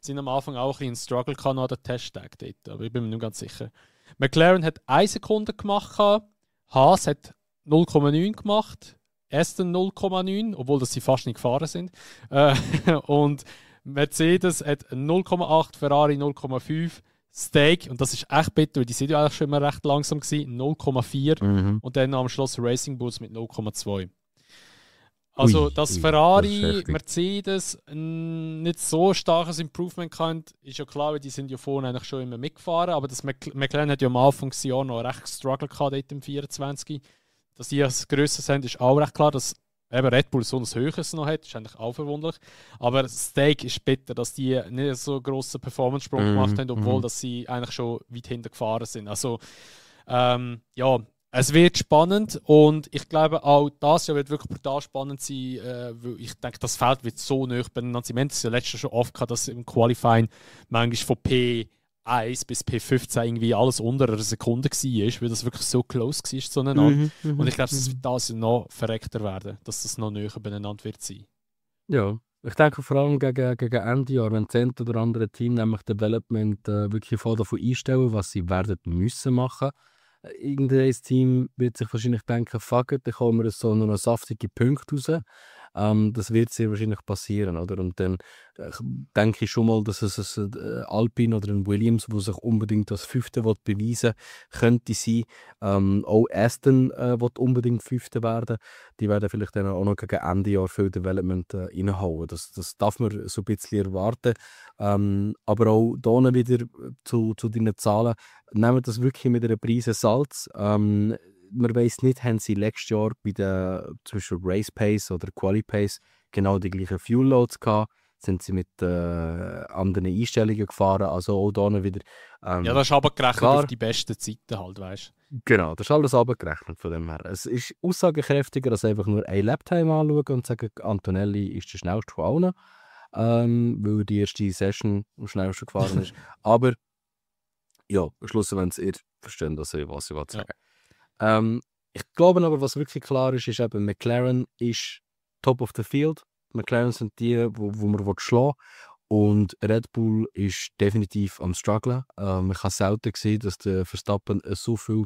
sie haben am Anfang auch ein bisschen einen Struggle gehabt an der Testtag dort, aber ich bin mir nicht ganz sicher. McLaren hat 1 Sekunde gemacht, Haas hat 0,9 gemacht, Aston 0,9, obwohl das sie fast nicht gefahren sind. Und Mercedes hat 0,8, Ferrari 0,5, Steak, und das ist echt bitter, weil die sind ja eigentlich schon immer recht langsam gewesen, 0,4 und dann am Schluss Racing Bulls mit 0,2. Also, dass Ferrari, Mercedes nicht so starkes Improvement kann, ist ja klar, weil die sind ja vorne eigentlich schon immer mitgefahren, aber das McLaren hat ja am Anfang des Jahres noch recht gestruggelt dort im 24. Dass die das Größere sind, ist auch recht klar, dass Eben Red Bull so ein höheres noch hat, ist eigentlich auch verwunderlich. Aber Steak ist bitter, dass die nicht so einen grossen Performance-Sprung gemacht haben, obwohl dass sie eigentlich schon weit hinten gefahren sind. Also, ja, es wird spannend und ich glaube auch das Jahr wird wirklich brutal spannend sein, weil ich denke, das Feld wird so nah beieinander sein. Wir haben es ja letztes Jahr schon oft gehabt, dass im Qualifying manchmal von P1 bis P15 irgendwie alles unter einer Sekunde war, weil das wirklich so close war zueinander. Und ich glaube, es wird das Jahr noch verreckter werden, dass das noch näher beieinander wird sein. Ja, ich denke vor allem gegen Ende Jahr, wenn das eine oder andere Team nämlich Development wirklich voll davon einstellen, was sie werden müssen machen. Irgendein Team wird sich wahrscheinlich denken, fuck it, dann kommen wir so noch saftige Punkte raus. Das wird sehr wahrscheinlich passieren, oder? Und dann denke ich schon mal, dass es ein Alpine oder ein Williams, wo sich unbedingt als Fünfte beweisen könnte sein. Auch Aston will unbedingt Fünfte werden. Die werden vielleicht dann auch noch gegen Ende Jahr viel Development reinhauen. Das darf man so ein bisschen erwarten. Aber auch hier wieder zu deinen Zahlen. Nehmen das wirklich mit einer Prise Salz. Man weiss nicht, haben sie letztes Jahr bei der zwischen Race Pace oder Quali Pace genau die gleichen Fuel Loads gehabt? Sind sie mit anderen Einstellungen gefahren? Also auch da wieder. Ja, das ist aber gerechnet auf die besten Zeiten halt, weißt du. Genau, das ist alles abgerechnet von dem her. Es ist aussagekräftiger, als einfach nur ein Laptime anschauen und sagen, Antonelli ist der schnellste von allen, weil die erste Session am schnellsten gefahren ist. Aber ja, schlussendlich ihr versteht, was ich sagen will. Ich glaube aber, was wirklich klar ist, ist eben, McLaren ist top of the field. McLaren sind die, wo man schlagen will. Und Red Bull ist definitiv am strugglen. Man kann selten sehen, dass der Verstappen so viel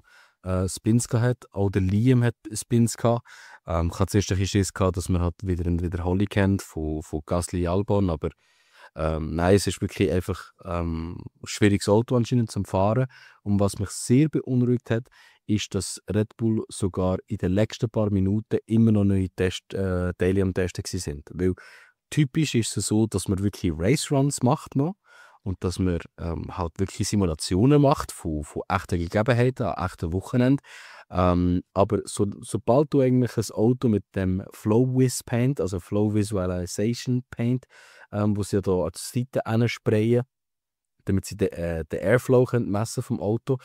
Spins hat. Auch der Liam hat Spins gehabt. Ich hatte zuerst ein bisschen Schiss gehabt, dass man halt wieder eine Wiederholung kennt von Gasly Albon, aber nein, es ist wirklich einfach ein schwieriges Auto anscheinend zum Fahren. Und was mich sehr beunruhigt hat, ist, dass Red Bull sogar in den letzten paar Minuten immer noch neue Teile am Testen sind. Weil typisch ist es so, dass man wirklich Race-Runs macht noch und dass man halt wirklich Simulationen macht von echten Gegebenheiten an echten Wochenenden. Aber sobald du eigentlich ein Auto mit dem Flow-Wiz Paint, also Flow Visualization Paint, wo sie ja da an die Seite sprayen, damit sie den Airflow messen vom Auto.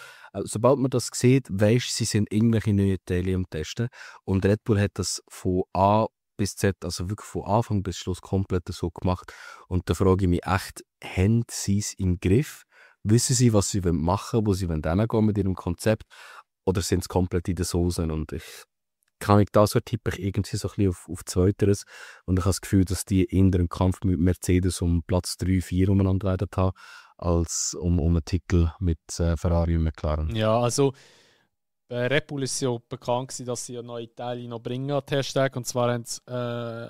Sobald man das sieht, weisst sie sind irgendwelche neue Teile am Testen. Und Red Bull hat das von A bis Z, also wirklich von Anfang bis Schluss komplett so gemacht. Und da frage ich mich echt, haben sie es im Griff? Wissen sie, was sie machen wollen, wo sie hingehen mit ihrem Konzept? Oder sind sie komplett in den Soßen? Und das tippe ich irgendwie so ein bisschen auf Zweiteres. Und ich habe das Gefühl, dass die in einen Kampf mit Mercedes um Platz 3, 4 umeinander werden haben, als um einen Titel mit Ferrari und McLaren. Ja, also bei Red Bull ist ja bekannt gewesen, dass sie ja neue Teile noch bringen an Hashtag. Und zwar haben sie,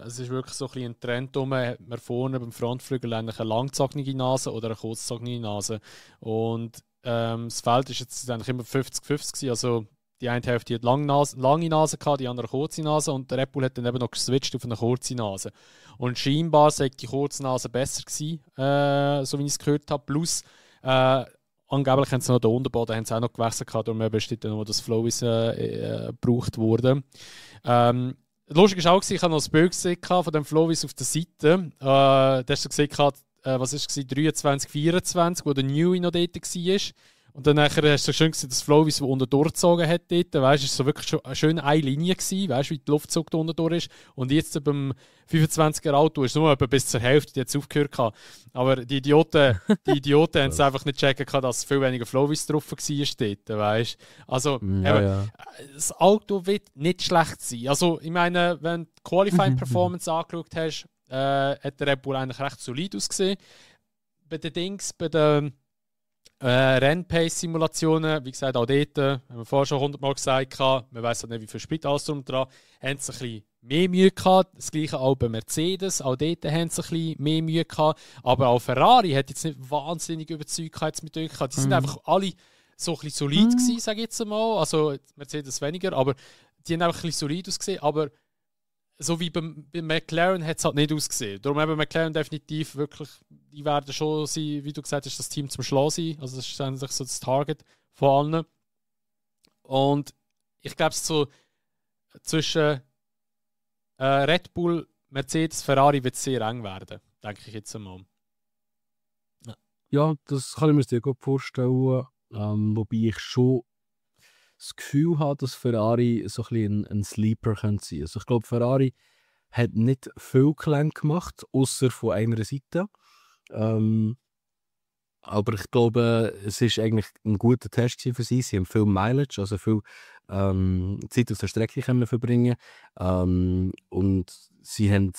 es ist wirklich so ein bisschen ein Trend rum, hat man vorne beim Frontflügel eigentlich eine langgezogene Nase oder eine kurzzogene Nase. Und das Feld ist jetzt eigentlich immer 50-50 gewesen. Also die eine Hälfte hat lange Nase gehabt, die andere kurze Nase und der Red Bull hat dann eben noch geswitcht auf eine kurze Nase. Und scheinbar sei die kurze Nase besser gewesen, so wie ich es gehört habe. Plus angeblich haben sie noch den Unterboden haben sie auch noch gewechselt gehabt, darum besteht dann nur das Flow gebraucht wurde. Lustig war auch, ich habe noch das Bild gesehen von dem Flowis auf der Seite. Da hast du gesehen, was war es, 23, 24, wo der Newey noch dort war. Und dann hast du schön gesehen, dass Flowis so unten durchgezogen hat dort. Weißt, es war so wirklich schön eine Linie gewesen, weißt, wie die Luftzug da unten durch ist. Und jetzt beim 25er Auto ist es nur etwa bis zur Hälfte, die jetzt aufgehört gehabt. Aber die Idioten haben es einfach nicht checken können, dass viel weniger Flowis drauf war dort, weißt. Also, das Auto wird nicht schlecht sein. Also, ich meine, wenn du die Qualifying Performance angeschaut hast, hat der Red Bull eigentlich recht solid ausgesehen. Bei den Rennpace-Simulationen, wie gesagt, auch dort, haben wir vorher schon 100-mal gesagt, man weiss halt nicht, wie viel Sprit alles drum dran, haben sie ein bisschen mehr Mühe gehabt. Das gleiche auch bei Mercedes, auch dort haben sie ein bisschen mehr Mühe gehabt. Aber auch Ferrari hat jetzt nicht wahnsinnig überzeugt mit euch gehabt. Die sind einfach alle so ein bisschen solid gewesen, sage ich jetzt mal. Also Mercedes weniger, aber die haben einfach ein bisschen solid ausgesehen. Aber so wie bei McLaren hat es halt nicht ausgesehen. Darum eben McLaren definitiv wirklich, die werden schon sein, wie du gesagt hast, das Team zum Schluss sein. Also das ist eigentlich so das Target von allen. Und ich glaube, so zwischen Red Bull, Mercedes, Ferrari wird sehr eng werden, denke ich jetzt einmal. Ja, das kann ich mir sehr gut vorstellen. Wobei ich schon das Gefühl habe, dass Ferrari so ein bisschen ein Sleeper kann sein. Also ich glaube, Ferrari hat nicht viel Gelände gemacht, außer von einer Seite. Aber ich glaube, es ist eigentlich ein guter Test für sie. Sie haben viel Mileage, also viel Zeit auf der Strecke können verbringen. Und sie haben,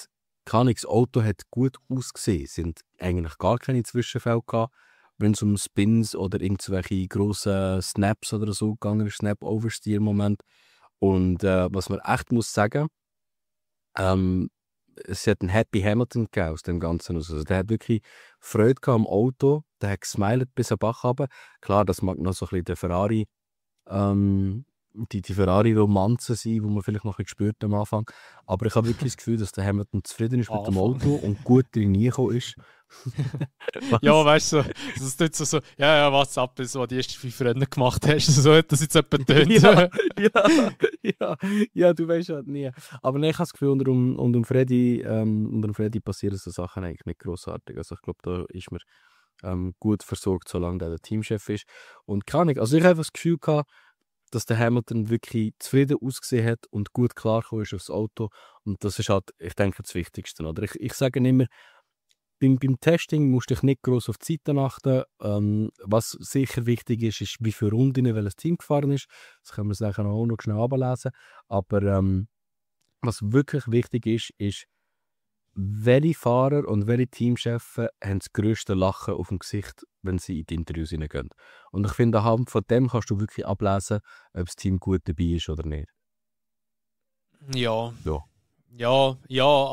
keine Ahnung, das Auto hat gut ausgesehen. Es sind eigentlich gar keine Zwischenfälle gehabt, wenn es um Spins oder irgendwelche grossen Snaps oder so gegangen ist, Snap-Oversteer-Moment. Und was man echt muss sagen, es hat einen Happy Hamilton gegeben aus dem Ganzen. Also der hat wirklich Freude gehabt am Auto, der hat gesmilet bis am Bach runter. Klar, das mag noch so ein bisschen der Ferrari, die Ferrari-Romanze sein, die man vielleicht noch ein bisschen gespürt am Anfang. Aber ich habe wirklich das Gefühl, dass der Hamilton zufrieden ist mit dem Auto und gut reingekommen ist. Ja, weißt du, das ist nicht so, ja, was ab, so die ersten 5 Rennen gemacht hast, so hat das jetzt jemand tönt. Ja, du weißt halt nie. Aber nein, ich habe das Gefühl, unter dem Freddy passieren so Sachen eigentlich nicht grossartig. Also ich glaube, da ist man gut versorgt, solange der Teamchef ist. Und keine Ahnung, also ich habe das Gefühl gehabt, dass der Hamilton wirklich zufrieden ausgesehen hat und gut klargekommen ist aufs Auto. Und das ist halt, ich denke, das Wichtigste. Oder? Ich sage immer, beim Testing musst du dich nicht gross auf die Zeiten achten. Was sicher wichtig ist, ist, wie viele Runden welches Team gefahren ist. Das können wir uns nachher auch noch schnell ablesen. Aber was wirklich wichtig ist, welche Fahrer und welche Teamchefs haben das grösste Lachen auf dem Gesicht, wenn sie in die Interviews hineingehen. Und ich finde, anhand von dem kannst du wirklich ablesen, ob das Team gut dabei ist oder nicht. Ja,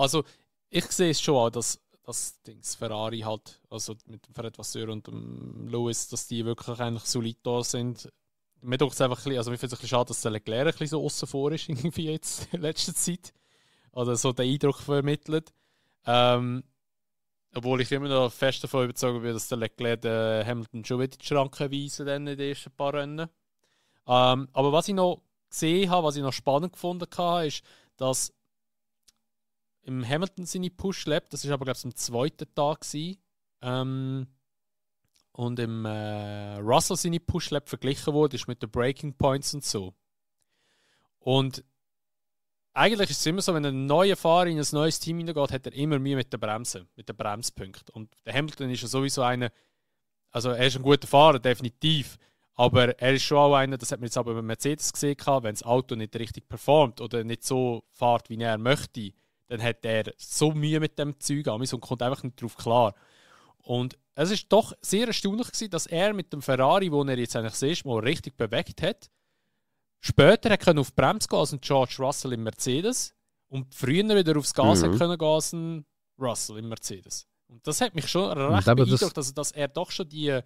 also ich sehe es schon auch, dass das Ferrari halt, also mit dem Fred Vasseur und dem Lewis, dass die wirklich eigentlich solid da sind. Mir tut es einfach ein bisschen, also mir finde es ein bisschen schade, dass der Leclerc ein bisschen so außen vor ist, irgendwie jetzt in letzter Zeit. Oder so den Eindruck vermittelt. Obwohl ich immer noch fest davon überzeugt bin, dass der Leclerc den Hamilton schon wieder in die Schranken weisen dann in den ersten paar Rennen. Aber was ich noch gesehen habe, was ich noch spannend gefunden habe, ist, dass im Hamilton seine Push-Lap, das war aber glaube ich am zweiten Tag und im Russell seine Push-Lap verglichen wurde, ist mit den Breaking Points und so. Und eigentlich ist es immer so, wenn ein neuer Fahrer in ein neues Team hineingeht, hat er immer Mühe mit der Bremse, mit den Bremspunkten. Und der Hamilton ist ja sowieso einer, also er ist ein guter Fahrer, definitiv, aber er ist schon auch einer, das hat man jetzt aber bei Mercedes gesehen, wenn das Auto nicht richtig performt oder nicht so fährt, wie er möchte, dann hat er so Mühe mit dem Zeug und kommt einfach nicht darauf klar. Und es ist doch sehr erstaunlich gewesen, dass er mit dem Ferrari, wo er jetzt eigentlich das erste Mal richtig bewegt hat, später hat auf die Bremse gehen als ein George Russell im Mercedes und früher wieder aufs Gas hat können gehen als ein Russell im Mercedes. Und das hat mich schon recht beeindruckt, also dass er doch schon wie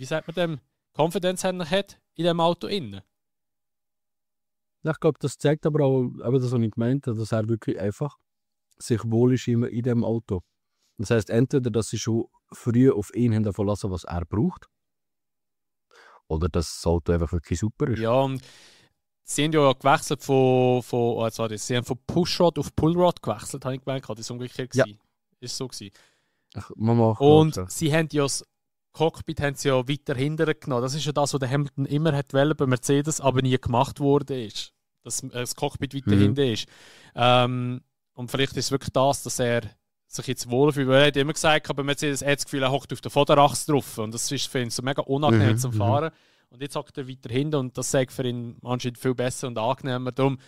sagt man dem, Confidence hat in dem Auto innen. Ich glaube, das zeigt aber auch, das, was ich gemeint habe, dass er wirklich einfach sich wohl ist in dem Auto. Das heisst, entweder, dass sie schon früh auf ihn haben verlassen, was er braucht, oder dass das Auto einfach wirklich super ist. Ja, und sie haben ja gewechselt von Pushrod auf Pullrod gewechselt, habe ich gemerkt. Das ist umgekehrt. Ja. Ist so gewesen. Und sie haben ja das Cockpit weiter hinten genommen. Das ist ja das, was der Hamilton immer hat wollen bei Mercedes, aber nie gemacht wurde. Dass das Cockpit weiter hinten ist. Und vielleicht ist es wirklich das, dass er sich jetzt wohlfühlt. Weil er hat immer gesagt, bei Mercedes hat das Gefühl, er hockt auf der Vorderachse drauf. Und das ist für ihn so mega unangenehm zum Fahren. Und jetzt hockt er weiter hinten und das sagt für ihn anscheinend viel besser und angenehmer. Darum,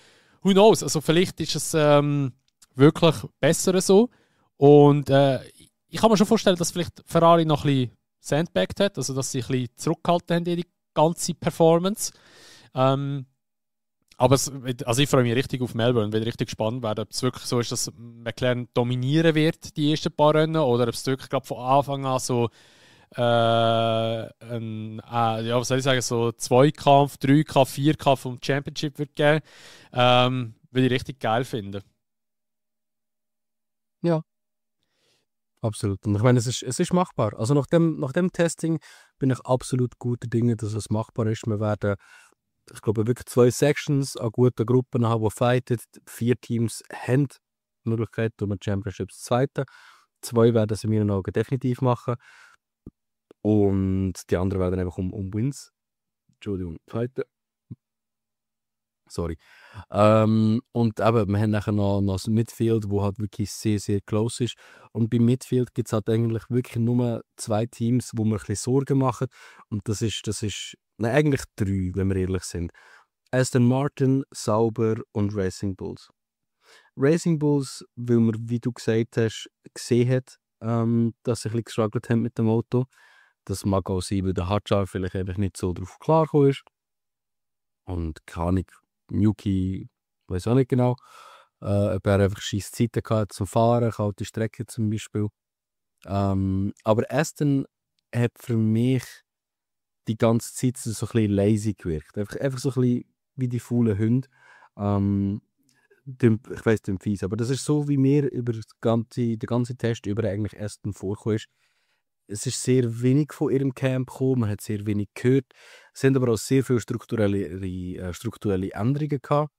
who knows? Also vielleicht ist es wirklich besser so. Und ich kann mir schon vorstellen, dass vielleicht Ferrari noch ein bisschen sandbagged hat, also dass sie ein bisschen zurückgehalten haben in die ganze Performance. Aber ich freue mich richtig auf Melbourne, bin richtig gespannt werden, ob es wirklich so ist, dass McLaren dominieren wird, die ersten paar Rennen, oder ob es wirklich glaube von Anfang an so was soll ich sagen, so Zweikampf, Dreikampf, Vierkampf vom Championship wird geben. Würde ich richtig geil finden. Ja. Absolut. Und ich meine, es ist machbar. Also nach dem Testing bin ich absolut guter Dinge, dass es machbar ist. Wir werden ich glaube, wirklich 2 Sections an guten Gruppen haben, die fighten. 4 Teams haben die Möglichkeit, um ein Championships zu fighten. 2 werden es in meinen Augen definitiv machen. Und die anderen werden einfach um Wins. Entschuldigung, fighten. Sorry. Und eben, wir haben nachher noch das Midfield, wo halt wirklich sehr, sehr close ist. Und beim Midfield gibt es halt eigentlich wirklich nur 2 Teams, wo wir ein bisschen Sorgen machen. Und das ist nein, eigentlich 3, wenn wir ehrlich sind. Aston Martin, Sauber und Racing Bulls. Racing Bulls, weil man, wie du gesagt hast, gesehen hat, dass sie ein bisschen gestruggelt haben mit dem Auto. Das mag auch sein, weil der Hadjar vielleicht einfach nicht so drauf klargekommen ist. Und keine Ahnung, Yuki, weiß auch nicht genau, ob er einfach scheisse Zeiten hatte zum Fahren, kalte Strecke zum Beispiel. Aber Aston hat für mich die ganze Zeit so ein bisschen lazy gewirkt. Einfach so ein bisschen wie die faulen Hunde. Ich weiss, das ist fies, aber das ist so, wie mir über den ganzen Test über eigentlich Aston vorgekommen ist. Es ist sehr wenig von ihrem Camp gekommen, man hat sehr wenig gehört. Es sind aber auch sehr viele strukturelle Änderungen gehabt.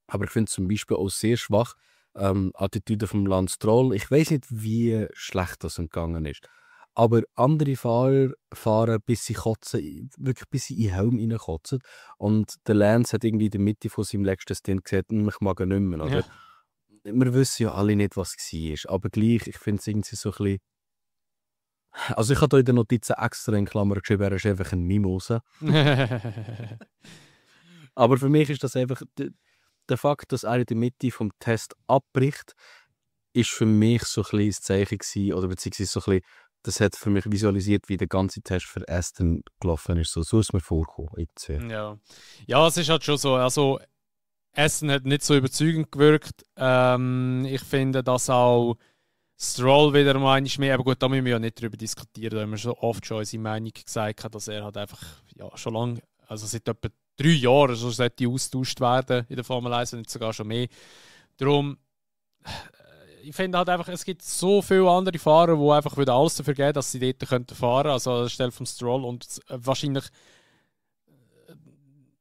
Aber ich finde zum Beispiel auch sehr schwach Attitüde vom Lance Stroll. Ich weiß nicht, wie schlecht das gegangen ist. Aber andere Fahrer fahren, bis sie kotzen, wirklich bis sie in den Helm reinkotzen. Und der Lance hat irgendwie in der Mitte von seinem letzten Stint gesagt, ich mag ihn nicht mehr. Oder? Ja. Wir wissen ja alle nicht, was es war. Aber gleich, ich finde es irgendwie so ein bisschen... Also ich habe hier in den Notizen extra in Klammern geschrieben, er ist einfach ein Mimose. Aber für mich ist das einfach... Der Fakt, dass er in der Mitte vom Test abbricht, ist für mich so ein bisschen das Zeichen gewesen, oder beziehungsweise so ein bisschen, das hat für mich visualisiert, wie der ganze Test für Aston gelaufen ist. So ist es mir vorgekommen. Ja, es ist halt schon so. Also, Aston hat nicht so überzeugend gewirkt. Ich finde, dass auch Stroll wieder mal mehr, aber gut, da müssen wir ja nicht darüber diskutieren, da haben wir schon oft schon unsere Meinung gesagt, dass er halt einfach schon lange, also seit etwa 3 Jahren so sollte austauscht werden in der Formel 1, und nicht sogar schon mehr. Darum, ich finde halt einfach, es gibt so viele andere Fahrer, die einfach wieder alles dafür geben, dass sie dort fahren könnten. Also anstelle vom Stroll, und wahrscheinlich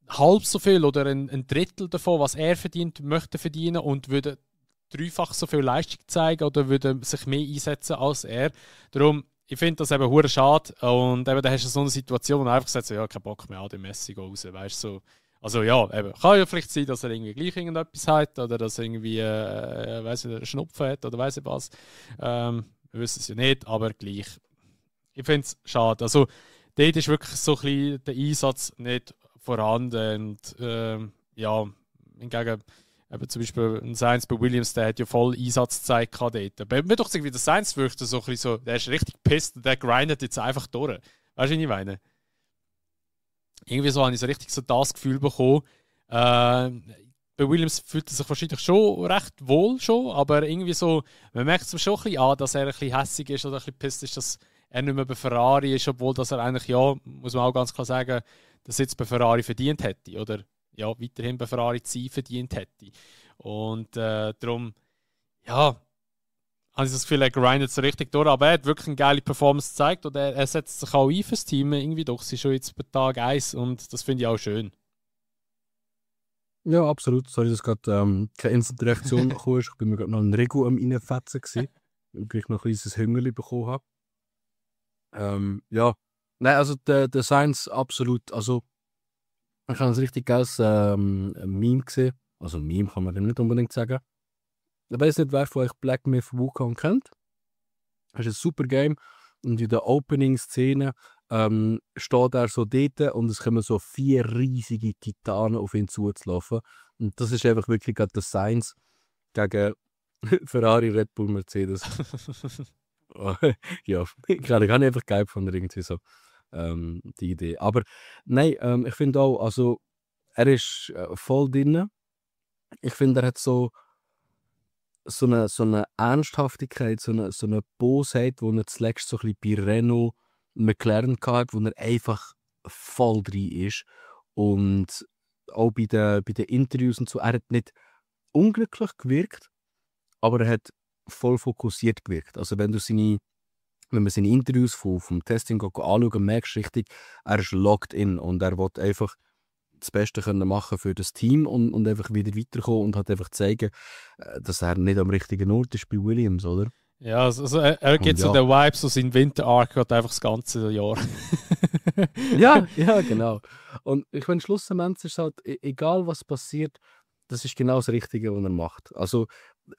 halb so viel oder ein Drittel davon, was er verdient, möchte verdienen, und würde dreifach so viel Leistung zeigen oder würde sich mehr einsetzen als er. Darum, ich finde das eben hure schade, und eben, da hast du so eine Situation, wo er einfach sagt, so, ja, kein Bock mehr an den Messi raus, weißt so. Also ja, eben, kann ja vielleicht sein, dass er irgendwie gleich irgendetwas hat oder dass er irgendwie, weiss nicht, einen Schnupfen hat oder weiss ich was. Wir wissen es ja nicht, aber gleich. Ich finde es schade. Also dort ist wirklich so ein bisschen der Einsatz nicht vorhanden, und ja, hingegen eben zum Beispiel ein Sainz bei Williams, der hat ja voll Einsatzzeit gehabt dort. Bei mir doch irgendwie der Sainz wirkt so ein bisschen so, der ist richtig pisst und der grindet jetzt einfach durch. Weißt du, was ich meine? Irgendwie so habe ich so richtig so das Gefühl bekommen. Bei Williams fühlt er sich wahrscheinlich schon recht wohl schon, aber irgendwie so, man merkt es schon ein bisschen an, dass er ein bisschen hässig ist oder ein bisschen pisst ist, dass er nicht mehr bei Ferrari ist, obwohl dass er eigentlich, ja, muss man auch ganz klar sagen, dass er jetzt bei Ferrari verdient hätte oder ja, weiterhin bei Ferrari zu sein verdient hätte. Und darum, ja, habe ich das Gefühl, er grindet so richtig durch, aber er hat wirklich eine geile Performance gezeigt, und er setzt sich auch ein fürs Team, irgendwie doch, sie ist schon jetzt bei Tag 1, und das finde ich auch schön. Ja, absolut. Sorry, dass gerade keine Instant-Reaktion gekommen ist. Ich bin mir gerade noch ein Regu am Reinfetzen gewesen, weil ich noch ein kleines Hüngerli bekommen habe. Ja, nein, also der Sainz absolut, also ich habe ein richtig geiles Meme gesehen. Also Meme kann man dem nicht unbedingt sagen. Ich weiß nicht, wer von euch Black Myth Wukong kennt. Das ist ein super Game. Und in der Opening-Szene steht er so dort, und es kommen so 4 riesige Titanen auf ihn zuzulaufen. Und das ist einfach wirklich gerade der Sainz gegen Ferrari, Red Bull, Mercedes. Ja, ich habe einfach geil von irgendwie so die Idee. Aber nein, ich finde auch, also er ist voll drin. Ich finde, er hat so eine Ernsthaftigkeit, so eine Bosheit, die er zuletzt so ein bisschen bei Renault McLaren hatte, wo er einfach voll drin ist. Und auch bei den Interviews und so, er hat nicht unglücklich gewirkt, aber er hat voll fokussiert gewirkt. Also wenn man seine Interviews vom Testing anschaut, merkst du richtig, er ist locked in, und er will einfach das Beste können machen für das Team und einfach wieder weiterkommen und halt einfach zeigen, dass er nicht am richtigen Ort ist bei Williams, oder? Ja, also er gibt so den Vibe, so sein Winter-Arc hat einfach das ganze Jahr. ja, genau. Und ich meine, schlussendlich ist es halt, egal was passiert, das ist genau das Richtige, was er macht. Also,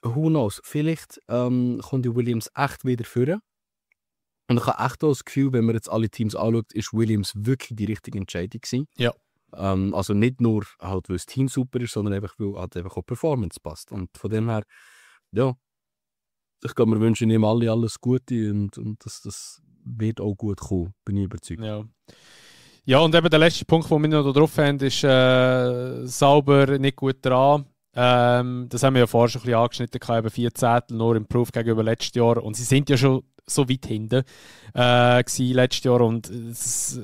who knows, vielleicht kommt die Williams echt wieder führen. Und ich habe echt auch das Gefühl, wenn man jetzt alle Teams anschaut, ist Williams wirklich die richtige Entscheidung gewesen. Ja. Also nicht nur, halt, weil das Team super ist, sondern einfach, weil halt einfach auch Performance passt. Und von dem her, ja, ich glaube, wir wünschen ihm alle alles Gute und das wird auch gut kommen, bin ich überzeugt. Ja, und eben der letzte Punkt, den wir noch drauf haben, ist Sauber nicht gut dran. Das haben wir ja vorher schon ein bisschen angeschnitten, eben 4 Zettel nur im Proof gegenüber letztes Jahr. Und sie sind ja schon so weit hinten letztes Jahr und es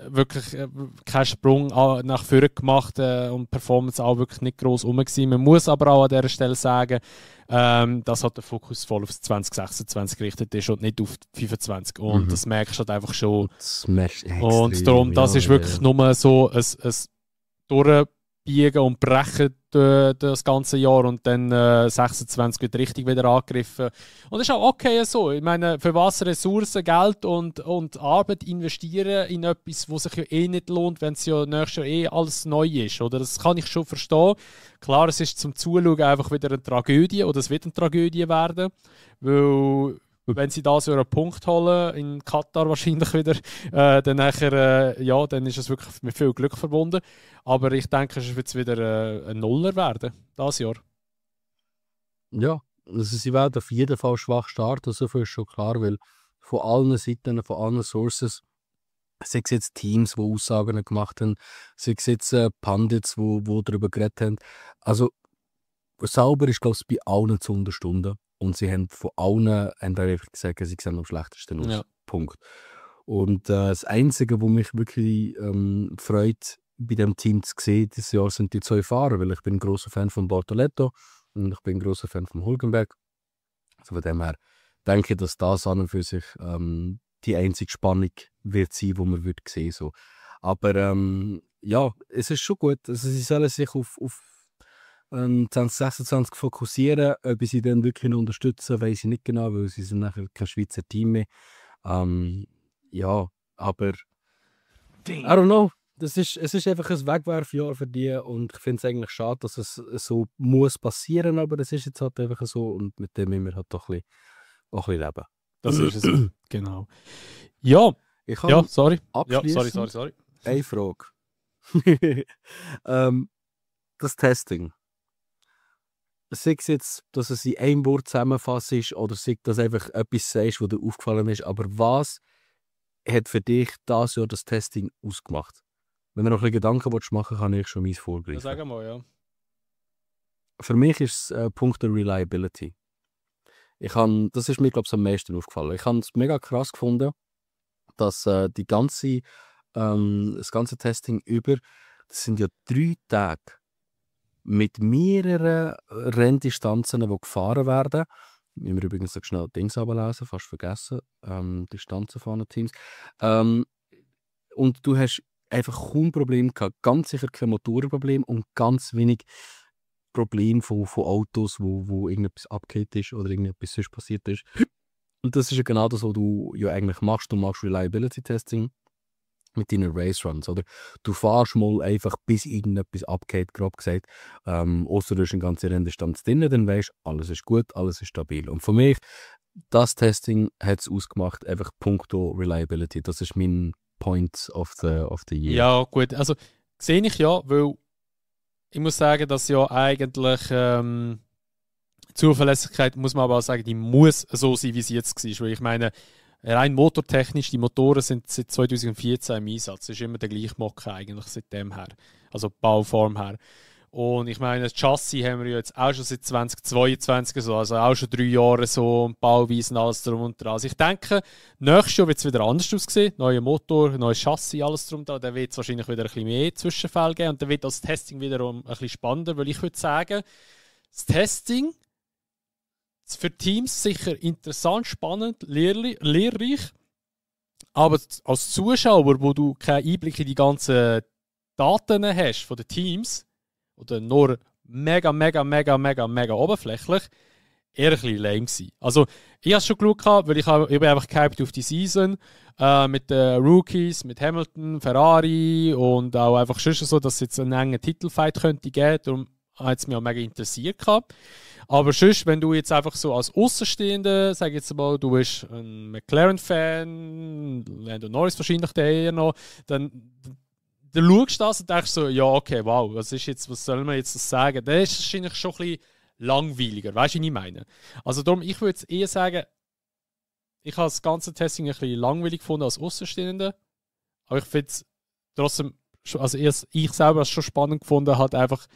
wirklich keinen Sprung nach vorne gemacht und Performance auch wirklich nicht gross rum gewesen. Man muss aber auch an dieser Stelle sagen, dass halt der Fokus voll auf 2026 gerichtet ist und nicht auf 25. Und das merkst du halt einfach schon. Und darum, das ist wirklich nur so ein Durchbiegen und Brechen das ganze Jahr und dann 26 wird richtig wieder angegriffen. Und das ist auch okay so. Ich meine, für was Ressourcen, Geld und Arbeit investieren in etwas, was sich ja eh nicht lohnt, wenn es ja nächstes Jahr eh alles neu ist. Oder? Das kann ich schon verstehen. Klar, es ist zum Zuschauen einfach wieder eine Tragödie oder es wird eine Tragödie werden, weil wenn sie das einen Punkt holen, in Katar wahrscheinlich wieder, dann nachher, dann ist es wirklich mit viel Glück verbunden. Aber ich denke, es wird wieder ein Nuller werden, dieses Jahr. Ja, also sie werden auf jeden Fall schwach starten, so viel ist schon klar, weil von allen Seiten, von allen Sources, sei es jetzt Teams, die Aussagen gemacht haben, sei es jetzt Pundits, die darüber geredet haben. Also Sauber ist, glaube ich, bei allen zu Unterstunden. Und sie haben von allen einfach gesagt, sie sehen am schlechtesten aus. Ja. Punkt. Und das Einzige, was mich wirklich freut, bei diesem Team zu sehen, dieses Jahr sind die 2 Fahrer, weil ich bin ein grosser Fan von Bortoletto und ich bin ein grosser Fan von Hülkenberg. Also von dem her denke ich, dass das an und für sich die einzige Spannung wird sein, die man wird sehen. So. Aber ja, es ist schon gut. Also sie sollen sich auf 2026 fokussieren. Ob sie dann wirklich unterstützen, weiß ich nicht genau, weil sie sind nachher kein Schweizer Team mehr. Ja, aber I don't know. Es ist einfach ein Wegwerfjahr für die und ich finde es eigentlich schade, dass es so muss passieren, aber es ist jetzt halt einfach so und mit dem müssen wir halt doch ein bisschen leben. Das ist es, genau. Ja, sorry. Abschließend sorry. Eine Frage. Das Testing. Sei es jetzt, dass es in einem Wort zusammenfasst ist oder sei das einfach etwas sagst, was dir aufgefallen ist, aber was hat für dich das Jahr das Testing ausgemacht? Wenn du noch ein bisschen Gedanken machen willst, kann ich schon meins vorgreifen. Sag mal, ja. Für mich ist es Punkt der Reliability. Das ist mir, glaube ich, am meisten aufgefallen. Ich habe es mega krass gefunden, dass das ganze Testing das sind ja 3 Tage mit mehreren Renndistanzen, die gefahren werden. Ich muss übrigens noch schnell Dings ablesen, fast vergessen. Distanzen von den Teams. Und du hast einfach kaum Probleme gehabt. Ganz sicher kein Motorenproblem und ganz wenig Probleme von Autos, wo irgendetwas abgehakt ist oder irgendetwas sonst passiert ist. Und das ist ja genau das, was du ja eigentlich machst. Du machst Reliability Testing mit deinen Race Runs, oder? Du fährst mal einfach, bis irgendetwas abgeht, grob gesagt. Ausser du hast eine ganze Renndistanz drin, dann weißt du, alles ist gut, alles ist stabil. Und für mich, das Testing hat es ausgemacht, einfach puncto Reliability. Das ist mein Point of the Year. Ja, gut. Also, sehe ich ja, weil ich muss sagen, dass ja eigentlich Zuverlässigkeit, muss man aber auch sagen, die muss so sein, wie sie jetzt war. Weil ich meine, rein motortechnisch, die Motoren sind seit 2014 im Einsatz. Das ist immer der gleiche Mock eigentlich seitdem her. Also Bauform her. Und ich meine, das Chassis haben wir jetzt auch schon seit 2022 so, also auch schon 3 Jahre so, Bauweisen, alles drum und dran. Also ich denke, nächstes Jahr wird es wieder anders aussehen. Neuer Motor, neues Chassis, alles drum und dran. Dann wird es wahrscheinlich wieder ein bisschen mehr Zwischenfälle geben und dann wird das Testing wiederum ein bisschen spannender, weil ich würde sagen, das Testing für Teams sicher interessant, spannend, lehrreich, aber als Zuschauer, wo du keinen Einblick in die ganzen Daten hast von den Teams, oder nur mega oberflächlich, eher ein bisschen lame gewesen. Also, ich habe es schon geschaut, weil ich bin einfach gehypt auf die Season mit den Rookies, mit Hamilton, Ferrari und auch einfach schon so, dass es jetzt einen engen Titelfight könnte geben. Darum hat es mich auch mega interessiert gehabt. Aber sonst, wenn du jetzt einfach so als Außenstehender, sag jetzt mal, du bist ein McLaren-Fan, Lando Norris wahrscheinlich der eher noch, dann schaust du das und denkst so, ja, okay, wow, was soll man jetzt sagen? Das ist wahrscheinlich schon ein bisschen langweiliger, weißt du, was ich meine? Also darum, ich würde eher sagen, ich habe das ganze Testing ein bisschen langweilig gefunden als Außenstehender, aber ich finde es trotzdem, also ich selber habe es schon spannend gefunden, hat einfach,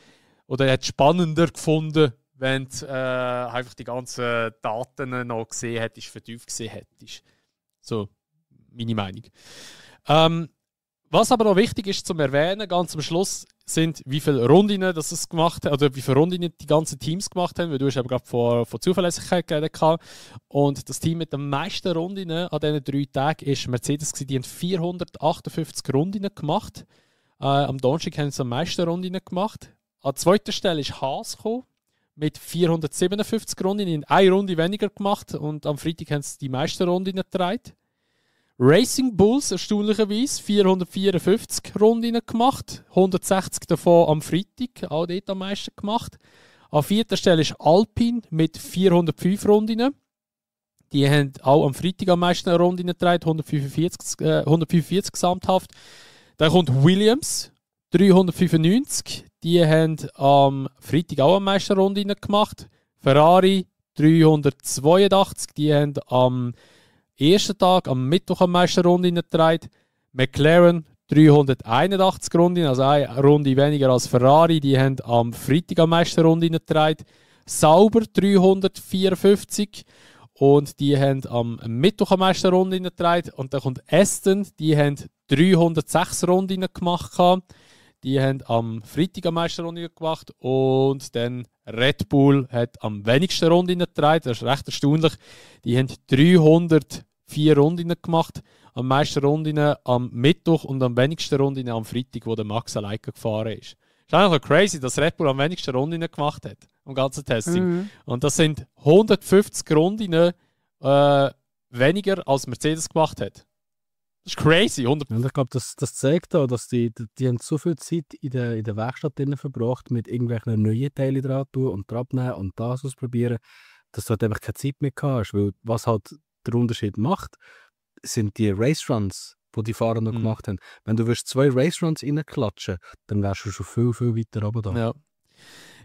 oder hätte spannender gefunden, wenn du einfach die ganzen Daten noch gesehen hättest, vertieft gesehen hättest. So, meine Meinung. Was aber noch wichtig ist zum Erwähnen, ganz am Schluss, sind, wie viele Rundinnen das es gemacht hat, oder wie viele Rundinnen die ganzen Teams gemacht haben, weil du hast aber gerade von Zuverlässigkeit geredet. Und das Team mit den meisten Rundinnen an diesen 3 Tagen ist Mercedes gewesen. Die haben 458 Rundinnen gemacht. Am Donnerstag haben sie am meisten Rundinnen gemacht. An zweiter Stelle ist Haas gekommen, mit 457 Rundinnen, in eine Runde weniger gemacht und am Freitag haben sie die meisten Rundinnen getragen. Racing Bulls erstaunlicherweise 454 Rundinnen gemacht, 160 davon am Freitag, auch dort am meisten gemacht. An vierter Stelle ist Alpine mit 405 Rundinnen. Die haben auch am Freitag am meisten Rundinnen getragen, 145 gesamthaft. Dann kommt Williams, 395. Die haben am Freitag auch am meisten Rundinnen gemacht. Ferrari 382. Die haben am ersten Tag, am Mittwoch am meisten Rundinnen getragen. McLaren 381 Runden, also eine Runde weniger als Ferrari. Die haben am Freitag am meisten Runden getragen. Sauber 354 und die haben am Mittwoch am meisten Runden getragen. Und dann kommt Aston, die haben 306 Runden gemacht. Die haben am Freitag am meisten Runden gemacht. Und dann Red Bull hat am wenigsten Runden getragen. Das ist recht erstaunlich. Die haben 304 Runden gemacht. Am meisten Runden am Mittwoch und am wenigsten Runden am Freitag, wo der Max alleine gefahren ist. Es ist eigentlich crazy, dass Red Bull am wenigsten Runden gemacht hat. Am ganzen Testing. Mhm. Und das sind 150 Runden weniger als Mercedes gemacht hat. Das ist crazy. Und ich glaube, das zeigt auch, dass die haben so viel Zeit in der Werkstatt verbracht, mit irgendwelchen neuen Teilen dran tun und dran nehmen und das ausprobieren, dass du halt einfach keine Zeit mehr hast. Weil was halt der Unterschied macht, sind die Raceruns, die die Fahrer noch gemacht haben. Wenn du 2 Raceruns reinklatschen, dann wärst du schon viel, viel weiter runter da.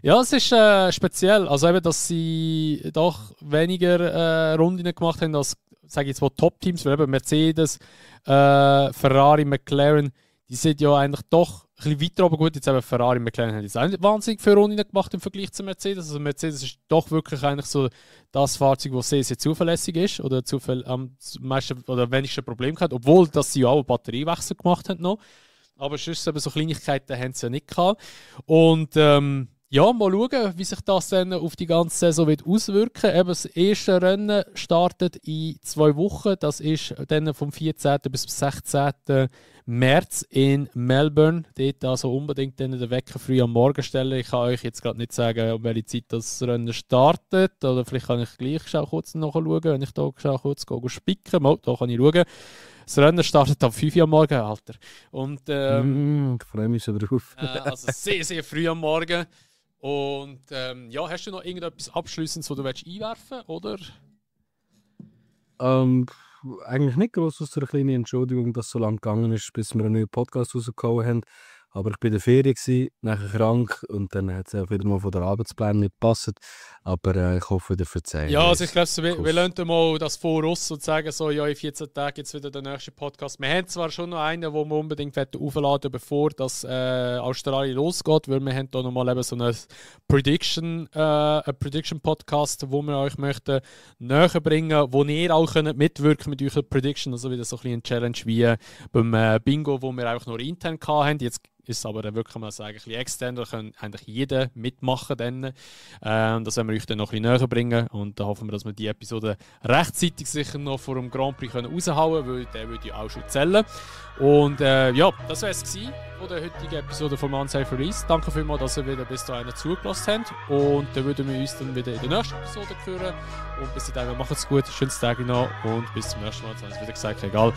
Ja, es ist speziell. Also eben, dass sie doch weniger Runden gemacht haben als, sage ich jetzt mal, Top-Teams, weil eben Mercedes, Ferrari, McLaren, die sind ja eigentlich doch ein bisschen weiter, aber gut, jetzt eben Ferrari und McLaren haben jetzt auch nicht wahnsinnig viele Runden gemacht im Vergleich zu Mercedes. Also Mercedes ist doch wirklich eigentlich so das Fahrzeug, das sehr, sehr zuverlässig ist oder am meisten oder wenigsten Problem hat, obwohl dass sie ja auch einen Batteriewechsel gemacht haben noch. Aber sonst eben so Kleinigkeiten haben sie ja nicht gehabt. Und ja, mal schauen, wie sich das dann auf die ganze Saison wird auswirken. Eben das erste Rennen startet in 2 Wochen. Das ist dann vom 14. bis zum 16. März in Melbourne. Dort also unbedingt dann den Wecker früh am Morgen stellen. Ich kann euch jetzt gerade nicht sagen, um welche Zeit das Rennen startet. Oder vielleicht kann ich gleich kurz nachschauen, wenn ich da kurz spicken. Mal, da kann ich schauen. Das Rennen startet am 5 Uhr am Morgen, Alter. Und, ich freue mich schon drauf. Also sehr, sehr früh am Morgen. Und ja, hast du noch irgendetwas Abschließendes, was du einwerfen willst, oder? Eigentlich nicht gross, aus einer kleinen Entschuldigung, dass es so lange gegangen ist, bis wir einen neuen Podcast rausgehauen haben. Aber ich war in der Ferien, nachher krank und dann hat es auch wieder mal von der Arbeitspläne nicht gepasst. Aber ich hoffe, ihr verzeiht. Ja, also ich glaube, wir lassen mal das voraus und sagen so, ja, in 14 Tagen gibt es wieder den nächsten Podcast. Wir haben zwar schon noch einen, den wir unbedingt aufladen, bevor das Australien losgeht, weil wir haben da nochmal eben so einen Prediction-Podcast, wo wir euch möchten näher bringen, wo ihr auch könnt mitwirken mit euren Prediction, also wieder so ein bisschen eine Challenge wie beim Bingo, wo wir einfach nur intern hatten. Jetzt ist aber dann wirklich, kann man sagen, ein bisschen extern, da kann eigentlich jeder mitmachen. Dann. Das werden wir euch dann noch ein bisschen näher bringen und da hoffen wir, dass wir die Episode rechtzeitig sicher noch vor dem Grand Prix raushauen können, weil der würde ja auch schon zählen. Und ja, das wäre es von der heutigen Episode von Unsafe Release. Danke vielmals, dass ihr wieder bis dahin zugelassen habt und dann würden wir uns dann wieder in der nächsten Episode hören und bis dahin, macht es gut, schönes Tag noch und bis zum nächsten Mal, jetzt habe ich wieder gesagt, egal,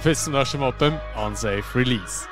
bis zum nächsten Mal beim Unsafe Release.